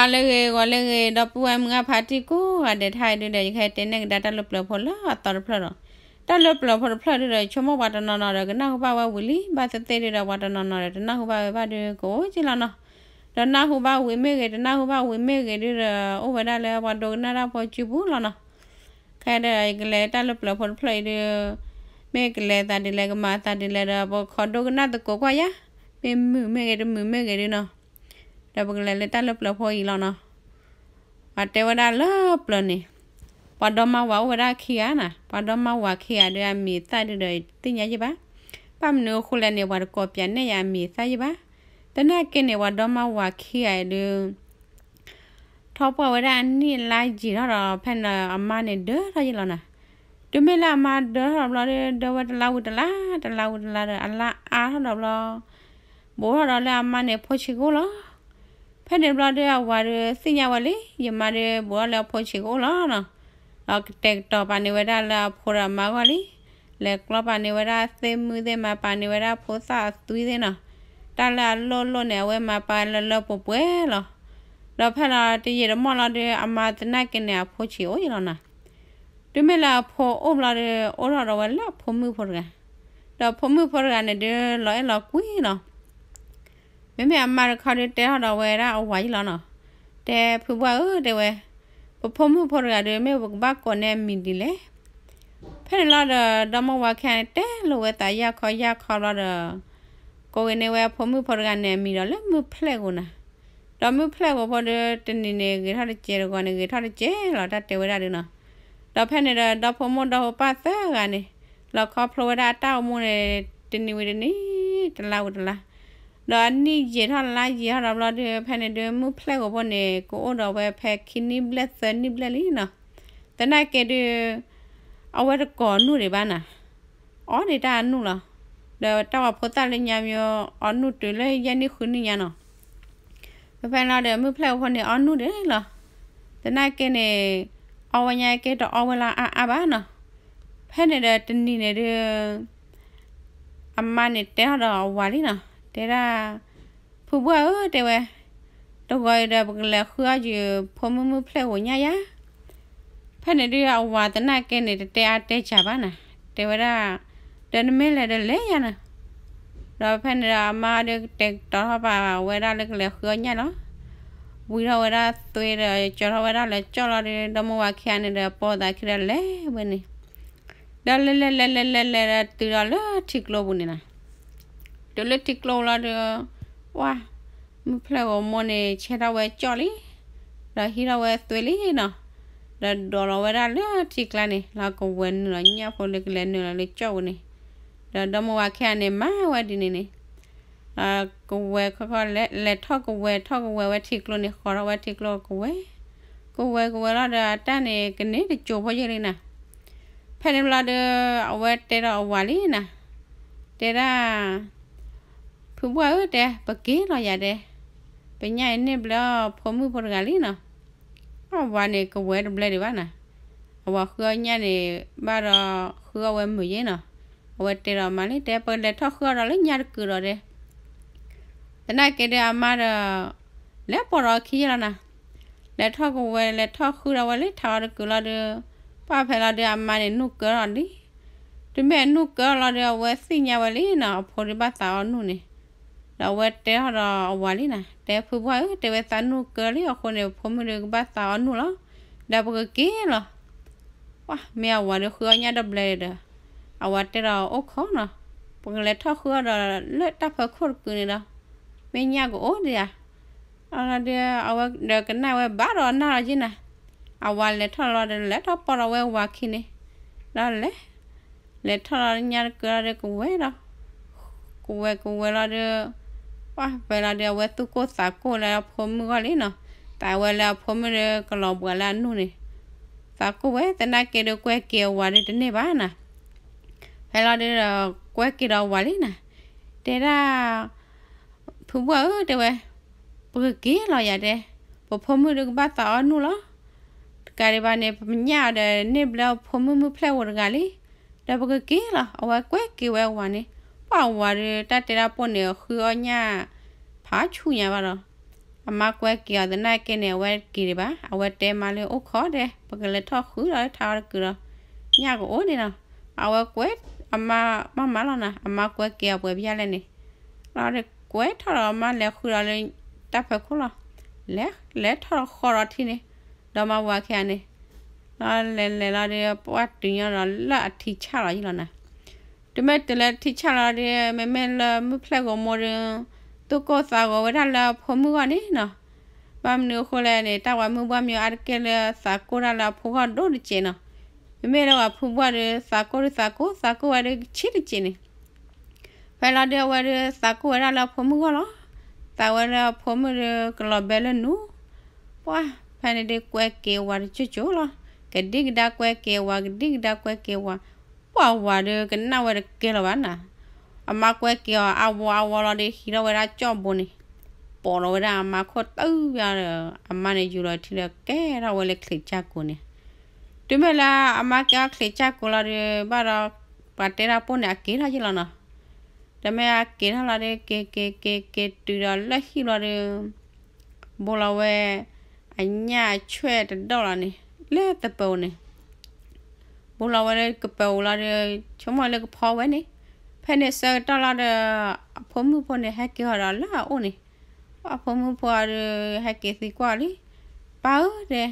အါလၢဂ့ၤ ဂီၤလၢဂ့ၤ ဒီပုၢ်ဝဲၢ်မုၢ်အါဖးတံၢ်ကိးဂၤဒဲး တဟါအံၤဒုဒီး ယကဟဲတဲနဲၣ်ကဒါတၢ်လၢပျၢၤဖိလၢအသီတဖျၢၣ်ဒီး တၢ်လၢပျၢၤဖိတဖျၢၣ်ဒုဒီး ယဆိကမိၣ်ပှၤတနီၤနီၤဒီး ကနၢ်ဟူဘၣ်ဝဲဝံၤလံ ဘၣ်သ့ၣ်သ့ၣ်ဒုဒီး ပှၤတနီၤနီၤဒီး တနၢ်ဟူဘၣ်ဝဲဘၣ်ဒုကအိၣ်က့လီၤနီၤ. ဒီးနၢ်ဟူဘၣ်ဝံၤမ့ၢ်ဂ့ၤ တနၢ်ဟူဘၣ်ဝံၤမ့ၢ်ဂ့ၤဒုဒီး အိၣ်ဝဲဒၣ်လၢပှၤဒိကနၣ်တၢ်ဖိစုပူၤလီၤနီၤ. ခဲဒီးယကလဲၤတၢ်လၢပျၢၤဖိတဖျၢၣ်အံၤဒု မ့ၢ်ကလဲၤသးဒ်လဲၣ် ကမၤသးဒ်လဲၣ်ဒီး ပခိးဒိကနၣ်သကိးကွၢ်ယၤ, မ့ၢ်မုာ်မ့ၢ်ဂ့ၤ တမုာ်မ့ၢ်ဂ့ၤဒုနီၤ. ဒီးပကလဲၤလၢတၢ်လၢပျၢၤဖိအံၤလီၤနီၤ. ပှၤတဲဝဲဒၣ်လၢပျၢၤန့ၣ် ပှၤဒီမါဝၤအိၣ်ဝဲဒၣ်ခံဂၤနီၤ. ပှၤဒီမါဝၤခံဂၤဒု အမံၤအသၣ်ဒုဒီးသ့ၣ်ညါယဲၢ်ဘၣ်. ဘၣ်မနုၤအဃိလဲၣ်န့ၣ် ပှၤတကိးပၠးနဲၣ်ယၤအမံၤအသၣ်ယဲၢ်ဘၣ်. သနာ်က့န့ၣ် ပှၤဒီမါဝၤခံဂၤအံၤဒု ထီၣ်ပှၢ်ဝဲဒၣ်အနံၣ်အလါယံာ်ထီၣ်ဒီး ဖဲန့ၣ်အမါန့ၣ်ဒၢထီၣ်ယဲၢ်လီၤနီၤ. တုၤမ့ၢ်လၢအမါဒၢထီၣ်ဒီးဘျီဒု ဒၢဝဲတလါဝံၤတလါ တလါဝံၤတလါဒီး အလါအါထီၣ်ဒီးဘျီ ဘူးထီၣ်ဒီးလၢအမါန့ၣ်အဖိဆံးကအိၣ်လီၤ. ဖဲန့ၣ်ဘျီဒု အဝၤဒုသ့ၣ်ညါဝဲလံ ယမါဒုဘူးထီၣ်လၢအဖိဆံးကအိၣ်လီၤနီၤ. ဒီးကတဲာ်ကတီၤပာ်န့ၢ်ဝဲဒၣ်လၢအဖိဒီးအမါအဂီၢ်လံ. လဲၤကျီပာ်န့ၢ်ဝဲဒၣ်သ့ၣ်မုၢ်သ့ၣ်မါ ပာ်န့ၢ်ဝဲဒၣ်ဖိသၣ်အသွံသ့ၣ်နီၤ. တၢ်လၢအလိၣ်လိၣ်န့ၣ် အဝဲမၤပာ်လၢလၢပှဲၤပှဲၤလီၤ. ဒီးဖဲလီၤတယံာ်တမီၢ်လီၤဒု အမါသနာ်က့န့ၣ် အဖိဆံးအိၣ်ယဲၢ်လီၤနီၤ. တုၤမ့ၢ်လၢအဖိအိၣ်ဘျီဒု အိၣ်ထီၣ်ဒီးဝဲလၢအဖိမုၣ်ဖိတဂၤ, ဒီးဖိမုၣ်ဖိတဂၤန့ၣ်ဒု လီၤအဲၣ်လီၤကွံလီၤ. မ့မ့ၢ်အမါတခီဒုတဲထီၣ်ဒီးဝဲဒၣ်အဝၤယဲၢ်လီၤနီၤ. တဲဖုပှၢ်ဧၢ တဲဝဲ, ပဖိမုၣ်ဖိတဂၤဒု မ့ၢ်ပကဘၣ်ကိးန့ၢ်အမံၤဒ်လဲၣ်. ဖဲန့ၣ်လီၤဒီး ဒီမါဝၤခံဂၤန့ၣ် တဲလိာ်ဝဲသးယၢ်ခီယၢ်ခီဘျီဒီး ကိးက့ၤန့ၢ်ဝဲအဖိမုၣ်ဖိတဂၤန့ၣ် အမံၤဒီးလၢမုၢ်ဖျဲၣ်ဧိၤနီၤ. ဒီးမုၢ်ဖျဲၣ်ဧိၤဖိဒု တနံၤန့ၣ်ဂ့ၤထီၣ်တစဲး တဂီၤန့ၣ်ဂ့ၤထီၣ်တစဲးလီၤ တၢ်တဲဝဲဒၣ်ဒုနီၤ. ဒီးဖဲန့ၣ်ဒီး ဒီဖိမိၢ်ဒီဖိပၢ်သၢဂၤန့ၣ် လီၤခီဖျိဝဲဒၣ်အတၢ်အိၣ်မူန့ၣ် တနံၤဝံၤတနံၤ တလါဝံၤတလါ ဒီးအနံၣ်ယံာ်ထီၣ်လါယံာ်ထီၣ်ဒီးဘျီဒု ဖဲန့ၣ်ဒု မုၢ်ဖျဲၣ်ဧိၤဖိန့ၣ် ကအိၣ်ဒီးဝဲဖဲခံနံၣ်ဘျဲၣ်သၢနံၣ်ဘျဲၣ်လံနီၤ. သနာ်က့ဒု အဝဲတကိးနူၢ်ဒံးဘၣ်နီၤ. အီၣ်ဒံးတၢ်အနူၢ်လီၤ. ဒီးတၢ်ဝဲဖိသၣ်လၢညါမ့ၢ် အီၣ်နူၢ်တုၤလၢယဲၢ်နံၣ်ဃုနံၣ်ညါနီၤ. ဖဲဖဲန့ၣ်လီၤဒီး မုၢ်ဖျဲၣ်ဧိၤဖိန့ၣ် အီၣ်နူၢ်ဒံးလီၤ. သနာ်က့န့ၣ် အီၣ်ဝဲညါက့တအီၣ်ဝဲလၢအါအါဘၣ်နီၤ. ဖဲန့ၣ်ဒီးတနံၤန့ၣ်ဒု အမါန့ၣ်တဲထီၣ်ဒီးအဝၤလံနီၤ. တဲဒၣ် ဖုပှၢ်ဧၢ တဲဝဲ, တဂီၤအံၤဒီး ပကလဲၤဃုအီၣ်ယဖိမုၣ်မုၢ်ဖျဲၣ်ဧိၤညၣ်ယၤ. ဖဲန့ၣ်ဒု အဝၤသနာ်က့န့ၣ် တတဲအါတဲစှၤဘၣ်နီၤ. တဲဝဲဒၣ် ဒီးနမ့ၢ်လဲၤဒီးလဲၤယၤနီၤ. ဒီးဖဲန့ၣ်ဒီးအမါဒု ကတဲာ်ကတီၤထီၣ်ပာ်ဝဲဒၣ်လၢကလဲၤဃုအီၣ်ညၣ်လီၤ. ဝံထီၣ်ဝဲဒၣ်သွ့ဒီး ကၠီထီၣ်ဝဲဒၣ်လၢကၠီၣ်လီၤဒီး ဒီမါဝၤခံဂၤန့ၣ်ဒီး ပိာ်သးခံဒီးလဲၤဝဲန့ၣ် ဒီးလဲၤလဲၤလဲၤလဲၤလဲၤလဲၤဒီးတုၤဒီးလၢထံကျိပူၤန့ၣ်နီၤ. တုၤလၢထံကျိလီၤဒီး ဝါ, မုၢ်ဖျဲၣ်ဧိၤမိၢ်န့ၣ် ဆဲထီၣ်ဝဲကၠီၣ်လံ, ဒီးဟံးထီၣ်ဝဲသွ့လံနီၤ. ဒီးဒိးလီၤဝဲဒၣ်လၢထံကျါန့ၣ် လီၤကဝဲၤနုာ်လီၤညၣ်ဖိလၢကလဲၤနုာ်လီၤလၢကၠီၣ်ပူၤန့ၣ်. ဒီးဒီမါဝၤခံဂၤန့ၣ် မၤဝဲဒ်န့ၣ်န့ၣ် ကဝဲၤခီခီ လဲၤထီၣ်ကဝဲၤထီၣ်ကဝဲၤဝဲထံကျိန့ၣ် ဃီၤထီၣ်ဝဲထံကျိကဝဲၤ, ကဝဲၤကဝဲၤလီၤဒီးအတၢ်န့ၣ် ကန့ၢ်တစိၤဖိယဲၢ်လံနီၤ. ဖဲန့ၣ်ဘျီဒီး အဝဲတဲဒီးအဝၤလံနီၤ, တဲဒၣ် ဖုပှၢ်ဧၢ တဲ, ပက့ၤလီၤယၤတဲ, ပညၣ်အံၤန့ၢ်ဘျဲၣ်အီၣ်ဖိမုၣ်ဖိတဂၤလံနီၤ. အဝၤန့ၣ် ကဝဲၤတဘျဲၣ်ဒံးဘၣ်နီၤ. အဝၤဃုအီၣ်ညၣ်န့ၣ် ဘၣ်ဒီးဃုအီၣ်ဝဲမုာ်ယဲၢ်နီၤ. အဝဲတဲဒီးအမါလံ တဲ ပလဲၤထီၣ်ဃုအီၣ်ဒီးလၢညါတကုာ်ဒီးတဲ သနာ်က့ဒီးအမါဒီး လဲၤပိာ်ဒီးအခံယဲၢ်လီၤနီၤ. လဲၤထီၣ်ကဝဲၤ လဲၤထီၣ်ဃုဒီးဝဲလၢထးအီၤတကုာ်လီၤဒီး ပှၢ်ဖဲလီၤဒီး အမါန့ၣ်နူၢ်ကၢထီၣ်လံ. တုၤမ့ၢ်အနူၢ်ကၢလီၤဒီး အဝဲသ့ၣ်ညါဝဲလံနီၤ အဖိဒုးဘၣ်သးအီၣ်နူၢ်န့ၣ်. ဒီးအဝဲတဲထီၣ်ဒီးအဝၤလံနီၤ, တဲဖုပှၢ်ဧၢ တဲဝဲသးနူၢ်ကၢလံအဃိန့ၣ် ဖိမုၣ်ဒုးကဘၣ်သးအီၣ်နူၢ်လီၤ. ဒီးပကက့ၤလီၤ. ပှၢ်မ့ၢ်အဝၤဒီးဃုအီၣ်ညၣ်တဘျဲၣ်ဒီး အဝၤတဲဒီးအိၣ်ခိးနီၤ, ပကလဲၤထီၣ်ဃုအီၣ်ဒီးလၢတၢ်ဖီခိၣ်တကုာ်န့ၣ်ဒီး မ့ၢ်ညၣ်ကအိၣ်ဒံးဧါ. အဒီးအဝဲဒီးကနၣ်ဝဲဘၣ်ဒီးနၢ်လီၤက့ၤနီၤ. အဝၤလဲၤထီၣ်လီၤဒီး လဲၤထီၣ်ပိာ်ဒီးဝဲဝၤခံန့ၣ် ဒီးလဲၤ လဲၤထီၣ်လီၤညါတကုာ်လီၤဒီးကဝဲၤဒီး ကဝဲၤကဝဲၤလီၤဒီး ပှၢ်ဖဲလီၤဒီး အဝဲသူၣ်ကိၢ်သးကိၢ်လၢအဖိမုၣ်ဂီၢ်လံနီၤ. သးဝဲလၢအဖိမုၣ်ဒီးကလီၤဘှးလၢအနူၢ်န့ၣ် သးကိၢ်ဝဲ သနာ်က့ဒီးကွဲက့ၤအဝၤဒီးတန့ၢ်ဘၣ်နီၤ. ဖဲလီၤဒီး ကွဲက့ၤဒီးအဝၤလံနီၤ, တဲဒၣ် ဖုပှၢ်ဧၢ တဲဝဲ, ပကက့ၤလီၤယၤတဲ, ပဖိမုၣ်ဒုးကဘၣ်သးအီၣ်နူၢ်လီၤ. တကးဒံးဘၣ်န့ၣ် ပမ့ၢ်ညၣ်အီၤဒီးန့ၢ်ဘျဲၣ်ဖိမုၣ်မုၢ်ဖျဲၣ်ဧိၤတဂၤလံ. ဒီးပကက့ၤလီၤ. အဝဲကွဲက့ၤဝဲအဝၤန့ၣ် ပှၢ်အဝၤဒီးတၢ်တဲတၢ်ပိၢ်န့ၣ် ဃုအီၣ်ညၣ် ဖးဆူၣ်ညါဘၣ်ဒီး အမါကွဲက့ၤအီၤသနာ်က့န့ၣ် အဝဲတက့ၤဒံးဘၣ်. အဝဲတဲမါလၢအိၣ်ခိးဒဲး ပကလဲၤထီၣ်ဃုဒီးထါအီၤတကုာ်ဒီး ညၣ်ကအိၣ်န့ၣ်နီၤ. အဝဲကွဲ အမါမၤမၤလီၤနီၤ, အမါကွဲက့ၤအီၤပှဲၤပယၣ်လဲၣ်န့ၣ်, လီၤဒီးကွဲထီၣ်ဒီးမါလဲၤဃုဒီးလၢတၢ်ဖၢခိၣ်လီၤ. လဲၤ လဲၤထီၣ်ဒီးဃီဒီးထံန့ၣ်, ဒီးမါဝၤခံဂၤန့ၣ် လီၤလဲၤလဲၤလီၤဒီး ပှၢ်တုၤညီဒီးလၢအထံဆၣ်လီၤယံလီၤနီၤ. တုၤမ့ၢ်တုၤလၢထံဆၣ်လီၤဒီး မ့မ့ၢ်လၢမုၢ်ဖျဲၣ်ဂီၤမိၢ်ဒီး သူၣ်ကိၢ်သးဂီၤဝဲဒၣ်လၢအဖိမုၣ်ဂီၢ်န့ၣ်နီၤ. ဘၣ်မနုၤအဃိလဲၣ်န့ၣ် တၢ်ဝၤမုၣ်ဘၣ်မၠိအါတက့ၢ်လၢသးကိၢ်တၢ်လၢအဖိဂီၢ်ဒိၣ်တစဲးနီၤ. မ့မ့ၢ်လၢပှၤဖိမုၣ်ဘၣ်ဒီး သးကိၢ်ဒီးသးကိၢ် သးကိၢ်ဝဲဒီးဆံးတစဲးန့ၣ် ဖဲလီၤဒုးအဝဲဒုးသးကိၢ်ဝဲဒၣ်လၢအဖိမုၣ်ဂီၢ်လီၤ. သးဝဲလၢအဖိမုၣ်ဒုးကလီၤဘဲလၢနူၤ, ပှၢ်ဖဲန့ၣ်ဒုးကွဲက့ၤဝၤတကၠိၢ်ကၠိၢ်လီၤ. ကဒံကဒါကွဲက့ၤဝၤ ကဒံကဒါကွဲက့ၤဝၤ, ပှၢ်ဝၤဒုးကနၣ်ဝဲတကဲလၢၤဘၣ်နီၤ. အမါကွဲက့ၤအီၤအဝီအဝီလီၤဒီး ဟံးထီၣ်ဝဲဒၣ်ကၠီၣ်ဘိန့ၣ်, ပိာ်လီၤဝဲဒၣ်အမါခိၣ်တၢ်ဘၣ်ဒီး အမါန့ၣ်ယူၤလီၤထံဒီးကဲထီၣ်ဝဲလၢချံးကၠၢ်ကိၤန့ၣ် တုၤမ့ၢ်လၢအမါကဲထီၣ်ချံးကၠၢ်ကိၤလီၤဒီး ဘၣ်ဒီး ပှၤတဲတၢ်ပိၢ်န့ၣ် အက့ၤထီၣ်ယံလီၤနီၤ. တမ့ၢ်အက့ၤထီၣ်လီၤဒီး က့ၤက့ၤက့ၤက့ၤတုၤဒီးလၢဟံၣ်လီၤဒီး ဘူးလီၤဝဲ အညၣ်အဆွဲၣ်တဒီၣ်လီၤန့ၣ် လၢသပၢၤအူၤန့ၣ် ဘူးလီၤဝဲလၢကပၢၤအူၤလီၤဒီး ဆိကမိၣ်လၢကဖီဝဲန့ၣ်, ဖဲန့ၣ်ဆၢကတီၢ်လီၤဒီး အဖိမုၣ်ဖိန့ၣ် ဟဲက့ၤအီၤဒီးလၢအအိၣ်န့ၣ်, အဖိမုၣ်ဖိအီၤဒီး ဟဲက့ၤသံကွၢ်လံ, ပၢ်ဧၢ တဲ,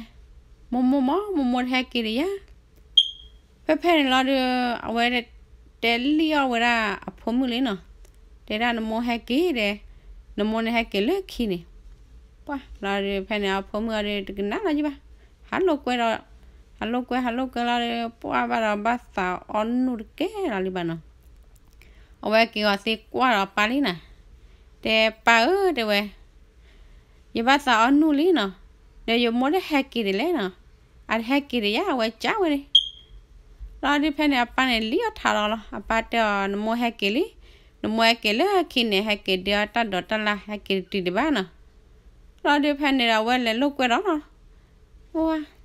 မိၢ်မိၢ်မ့ၢ် မိၢ်မိၢ်တဟဲက့ၤဒံးဧါ. ဖဲဖဲန့ၣ်လီၤဒီး အဝဲတဲလံၣ်အီၣ်ဝဲဒၣ်အဖိမုၣ်လံနီၤ, တဲဒၣ်နမိၢ်ဟဲက့ၤဒီး နမိၢ်န့ၣ်ဟဲက့ၤလၢခံန့ၣ်, ပှၢ်လီၤဒီး ဖဲန့ၣ်အဖိမုၣ်အီၤဒီး တကနၣ်လီၤယံဘၣ်, ဟးလိာ်ကွဲဒီး ဟးလိာ်ကွဲ ဟးလိာ်ကွဲလီၤဒီး ပှၢ်ဘၣ်ဒီးဘၣ်သးအီနူၢ်တကဲလီၤလံဘၣ်နီၤ. အဝဲက့ၤဂီၤသံကွၢ်ဒီးပၢ်လံနီၤ, တဲပၢ်ဧၢ တဲဝဲ ယဘၣ်သးအီနူၢ်လံနီၤ, ဒီးယမိၢ်တဟဲက့ၤဒံးလဲၣ်နီၤ, အတဟဲက့ၤဒံးယါ အဝဲကးဝဲန့ၣ်. လီၤဒုးဖဲန့ၣ် အပၢ်န့ၣ်လံၣ်အီၣ်ထးလီၤလီၤ, အပၢ်တဲအီၤ နမိၢ်ဟဲက့ၤလံ, နမိၢ်ဟဲက့ၤလၢခံန့ၣ် ဟဲက့ၤဒုးအီၣ်တၢ်ဒိးတၢ်လၣ် ဟဲက့ၤတတုၤဒံးဘၣ်နီၤ. လီၤဒုးဖဲန့ၣ်ဒီး အဝဲလဲၤလိာ်ကွဲဒီးနီၤ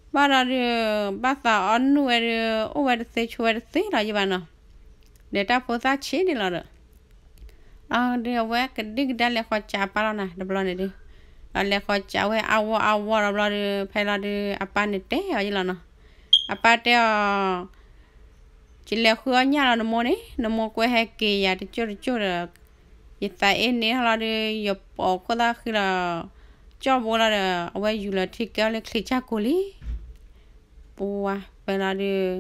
ဘၣ်ဒီးဒုး ဘၣ်သးအီနူၢ်ဝဲဒုး အိၣ်ဝဲတသ့ဆိးဝဲတသ့လီၤယံဘၣ်နီၤ, ဒီးတၢ်ဖိသၣ်ဆံးန့ၣ်လီၤဒီး လီၤဒုးအဝဲကဒံကဒါလဲၤဃီၤကးအပၢ်လီၤနီၤ, တဘျီန့ၣ်ဒုး ဒီးလဲၤဃီၤကးဝဲအဝီအဝီဒီးဘျီဒုး ဖဲလီၤဒုး အပၢ်န့ၣ်တဲအီၤယံလီၤနီၤ, အပၢ်တဲအီၤ ယလဲၤဃုအီၣ်ညၣ်လီၤနမိၢ်န့ၣ် နမိၢ်ကွဲဟဲက့ၤယၤတကၠိၢ်တကၠိၢ်ဒီး ယသးအ့န့ၢ်ထီၣ်လီၤဒီး ယပိာ်ခိၣ်သၣ်ဃံလီၤ ကၠီၣ်ဘိလီၤဒီး အဝဲယူၤလီၤထံကဲအီၤလၢချံးကၠၢ်ကိၤလံ ပှၤဖဲလီၤဒုး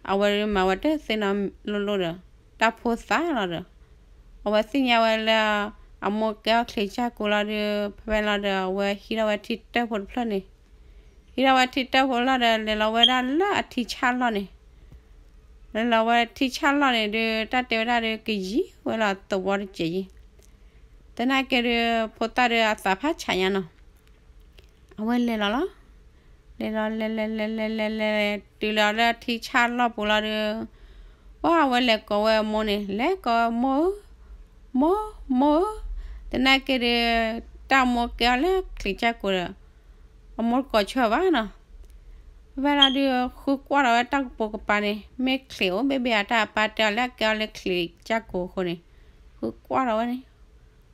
အဝဲဒုးမၤဝဲတသ့နီတလိၣ်လိၣ်ဒီး တၢ်ဖိသၣ်လီၤဒီး အဝဲသ့ၣ်ညါဝဲလၢ အမိၢ်ကဲအီၤချံးကၠၢ်ကိၤလီၤဒုး ဖဲဖဲလီၤဒီး အဝဲဟံးထီၣ်ဝဲထံတၢၢ်ဖိတဖျၢၣ်န့ၣ် ဟံးထီၣ်ဝဲထံတၢၢ်ဖိလီၤဒီး လဲၤလီၤဝဲဒၣ်လၢအထံဆၣ်လီၢ်န့ၣ် လဲၤလီၤဝဲထံဆၣ်လီၢ်န့ၣ်ဒုး တၢ်တဲဝဲဒၣ်ဒုး ကယံာ်ဝဲလီၤသဝီတစဲးယံၤ သနာ်က့ဒုး ဖိသၣ်ဒုးအသးဖးဆးညါနီၤ အဝဲလဲၤလီၤလီၤ လဲၤလီၤလဲၤလဲၤလဲၤလဲၤလဲၤလဲၤ တုၤလီၤလၢထံဆၣ်လီၢ်ပူၤလီၤဒုး ပှၢ်အဝဲလဲၤကိးဝဲအမိၢ်န့ၣ် လဲၤကိးဝဲမိၢ်ဧၢ မိၢ် မိၢ်ဧၢ သနာ်က့ဒုး တၢ်မိၢ်ကဲအီၤလၢချံးကၠၢ်ကိၤဒီး အမိၢ်တကိးဆၢဘၣ်နီၤ ဖဲဖဲလီၤဒုး ဃုကွၢ်ဒီးဝဲတၢ်ကပိာ်ကပၤန့ၣ် မ့ၢ်ချံးအိၣ်ဘ့ၣ်ဘ့ၣ်ဧါ တၢ်အပၢ်တဲအီၤလၢအကဲအီၤလၢချံးကၠၢ်ကိၤအဃိန့ၣ် ဃုကွၢ်ဒီးဝဲန့ၣ်